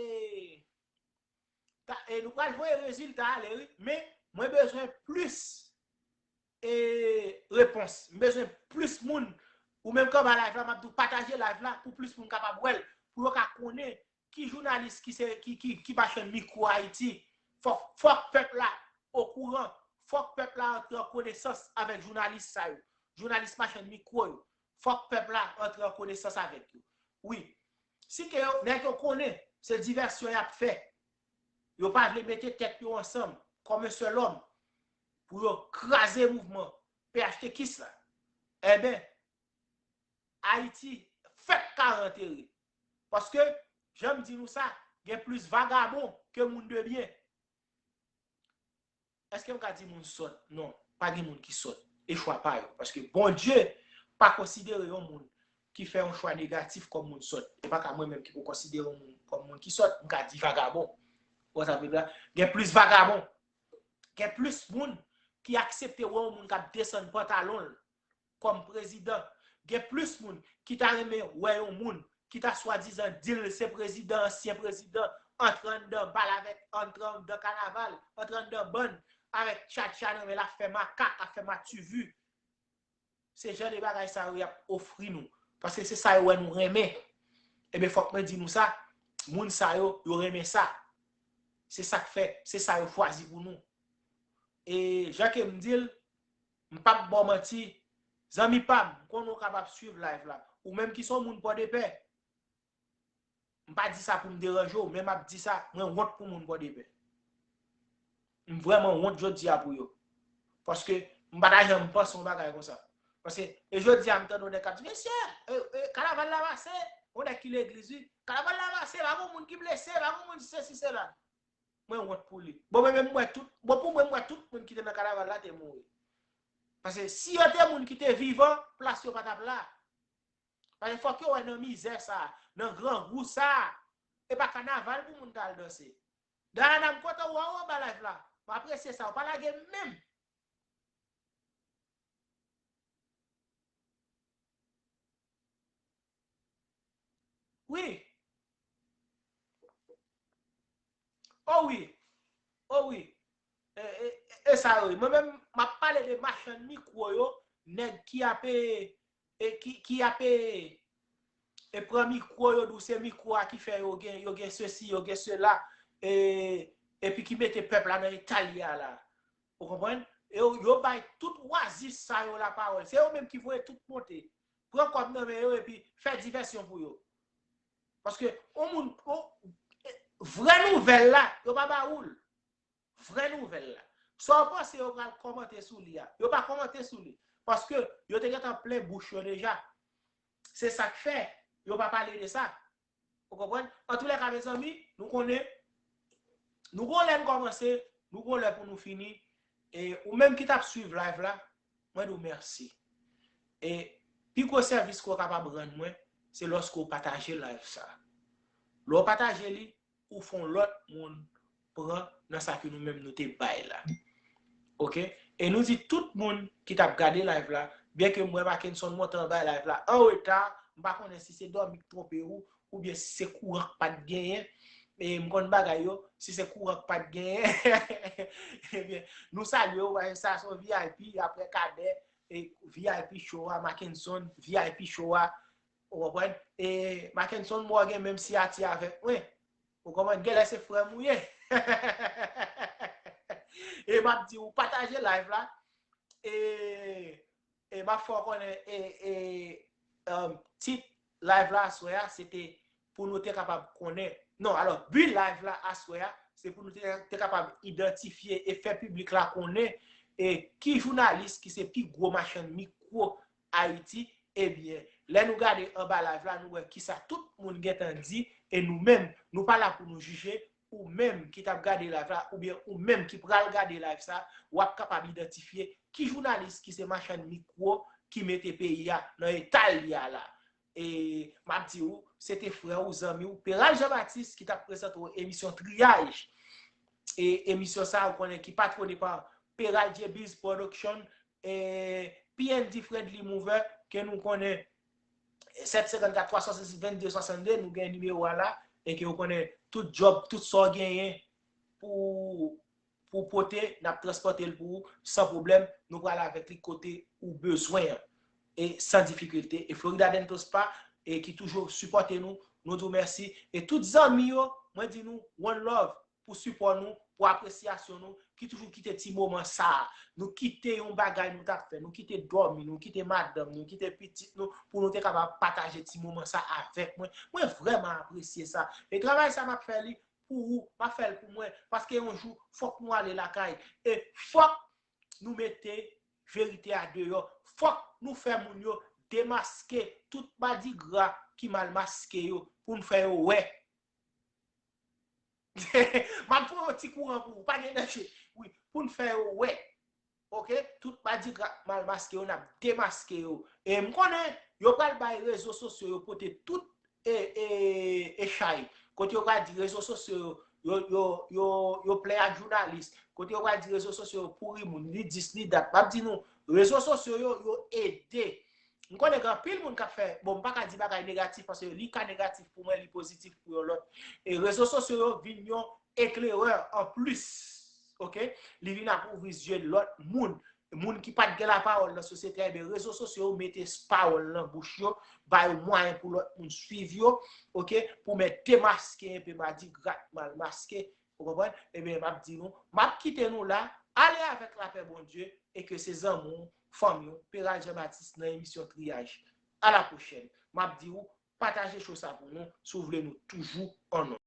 ta, e, nou pral voye rezilta ale, wi. Men, mwen bezwen plis e, repons. M bezwen plis moun. Ou menm k anba live la, m ap di w pataje live la pou plis moun kapab wè l. Pou yo ka konnen ki jounalis ki se, ki, ki, ki machann mikwo Ayiti. Fòk, fòk pèp la okouran. Fòk pèp la antre an konesans avèk jounalis sa yo. Jounalis machann mikwo yo. Fòk pèp la antre an konesans avèk yo. Wi. Si ke yo, nèg yo konnen, se divèsyon y ap fè. Yo pa vle mete tèt yo ansanm, kòm yon sèl òm, pou yo kraze mouvman P H T K la. Enben, Ayiti fèk ka antere. Paske, jan m di nou sa, gen plis vagabon ke moun de byen. Èske m ka di moun sòt? Non, pa gen moun ki sòt. E chwa pa yo. Paske Bondye pa konsidere yon moun ki fè yon chwa negatif kòm moun sòt. E pa ka mwen menm ki pou konsidere yon moun kòm moun ki sòt, m ka di vagabon. Ou konn sa m vle di la? Gen plis vagabon. Gen plis moun ki aksepte wè yon moun k ap desann pantalon l kòm prezidan. Gen plis moun ki ta renmen wè yon moun ki ta swadizan di l se prezidan, ansyen prezidan, antre anndan bal avèk, antre anndan kanaval, antre anndan bann avèk tchatcha nan men l ap fè makak, ap fè mativu. Se jan de bagay sa yo y ap ofri nou. Paske se sa yo wè nou renmen. Ebyen, fòk mwen di nou sa, moun sa yo, yo renmen sa. Se sa k fè, se sa yo chwazi pou nou. E jan ke m di l, m p ap ba w manti, zanmi pa m, m konnen w kapab swiv live la. Ou menm ki se yon moun Pòdepè, m pa di sa pou m deranje w, men m ap di sa, mwen wont pou moun Pòdepè. M vrèman wont jodi a pou yo. Paske m pa ta janm panse yon bagay konsa. Paske, e jodi a m tande yon nèg k ap di, mesye, e, e, kanaval la pase, yon nèg ki legliz, wi. Kanaval la pase, pa gen moun ki blese, pa gen moun sesi, sela. Mwen wont pou li. Bon, mwen menm, m wè tout, bon, pou mwen, m wè tout moun ki te nan kanaval la te mouri. Paske si yo te moun ki te vivan, plas yo pa t ap la. Paske fòk yo wè nan mizè sa, nan grangou sa, e pa kanaval pou moun ta al danse. Dayana, m kontan wè w anba live la. M apresye sa, w pa lage m menm. Wi. O wi. O wi. E, e, e sa yo ye. Mwen menm, m ap pale de machann mikwo yo, nèg ki ap, e, e ki, ki ap, e, e pran mikwo yo, di w se mikwo a ki fè yo gen, yo gen sesi, yo gen sela, e, epi ki mete pèp la nan eta l ye a la. Ou konprann? E yo, yo bay tout wazis sa yo lapawòl. Se yo menm ki voye tout monte. Pran kòb nan men yo epi fè divèsyon pou yo. Paske, yon moun, yon, vrè nouvèl la, yo pa ba ou l. Vrè nouvèl la. Sa w panse yo pral kòmante sou li a? Yo pa kòmante sou li. Paske, yo te gentan plen bouch yo deja. Se sa k fè, yo pa pale de sa. Ou konprann? Antoulèka, mezanmi, nou konnen, nou gon lè n kòmanse, nou gon lè pou nou fini. E ou menm ki t ap swiv live la, mwen di w mèsi. E pi gwo sèvis ke w kapab rann mwen, se lòske w pataje live sa. Lè w pataje li, ou fè yon lòt moun pran nan sa ke nou menm nou te bay la. Oke? E nou di tout moun ki t ap gade live la, byenke m wè Mackenson monte anba live la an reta, m pa konnen si se dòmi k twonpe ou, oubyen si se kouran k pa t genyen. E m konn bagay yo, si se kouran k pa t genyen, ebyen, nou salye w, paske sa se yon V I P, apre Kadè, e, V I P show a, Mackenson, V I P show a, ou konprann? E Mackenson, mwen gen menm siyati avèk mwen. Ou konprann? Genlè se frè m ou ye. E m ap di ou pataje live la. E, e m ap fè w konnen, e, e, um, tit live la aswè a, se te pou nou te kapab konnen. Non, alò, bi live la aswè a, se pou nou te, te kapab idantifye e fè piblik la konnen e ki jounalis ki se pi gwo machann mikwo Ayiti. Ebyen, lè nou gade anba live la, nou wè kisa tout moun gentan di, e nou menm, nou pa la pou nou jije, ou menm ki t ap gade live la, oubyen ou menm ki pral gade live sa, w ap kapab idantifye ki jounalis ki se machann mikwo ki mete peyi a nan eta l ye a la. E m ap di ou, se te frè ou, zanmi ou, Peral Jean Baptiste ki t ap prezante w emisyon Triyaj. E emisyon sa, ou konnen ki patwone pa Peral J B's Production, e P N D Friendly Mover, ke nou konnen sèt senkannkat twa swasann sis vennde swasannde, nou gen nimewo a la, e ke ou konnen tout djòb, tout sa w genyen pou, pou pote, n ap transpòte l pou ou san pwoblèm. Nou pral avèk li kote ou bezwen an. E san difikilte. E Florida Dental Spa, e ki toujou sipòte nou, nou di w mèsi. E tout zanmi yo, mwen di nou, one love pou sipò nou, pou apresyasyon nou, ki toujou kite ti moman sa a. Nou kite yon bagay nou t ap fè, nou kite dòmi, nou kite madanm, nou kite pitit nou, pou nou te kapab pataje ti moman sa avèk mwen. Mwen vrèman apresye sa. E travay sa m ap fè li pou ou, m ap fè l pou mwen. Paske yon jou, fòk nou ale lakay. E fòk nou mete verite a deyò. Fòk nou fè moun yo demaske tout madigra ki mal maske yo, pou n fè yo wè. M ap pran yon ti kouran pou ou, pa gen danje. Wi, pou n fè yo wè. Oke? Tout madigra mal maske yo, n ap demaske yo. E m konnen, yo pral bay rezo sosyo yo pote tout e, e, e chay. Kote yo pral di rezo sosyo yo, yo, yo, yo, yo plen ak jounalis. Kote yo pral di rezo sosyo yo pouri moun, ni dis, ni dat. M ap di nou, rezo sosyo yo, yo ede. M konnen gen anpil moun k ap fè, bon, m pa ka di bagay negatif, paske li ka negatif pou mwen, li pozitif pou yon lòt. E rezo sosyo yo vin yon eklerè an plis, oke? Li vin ap ouvri zye lòt moun. Moun ki pa t gen lapawòl nan sosyete a, ebyen, rezo sosyo yo mete pawòl nan bouch yo, ba yo mwayen pou lòt moun swiv yo, oke? Pou mèt demaske enpe madigra k mal maske, ou konprann? Ebyen, m ap di nou, m ap kite nou la, ale avèk lapè Bondye, e ke se zanmi w, fanmi w, Peral Jean Baptiste nan emisyon Triyaj. A la pwochèn. M ap di w, pataje show sa pou nou, si w vle nou toujou an non.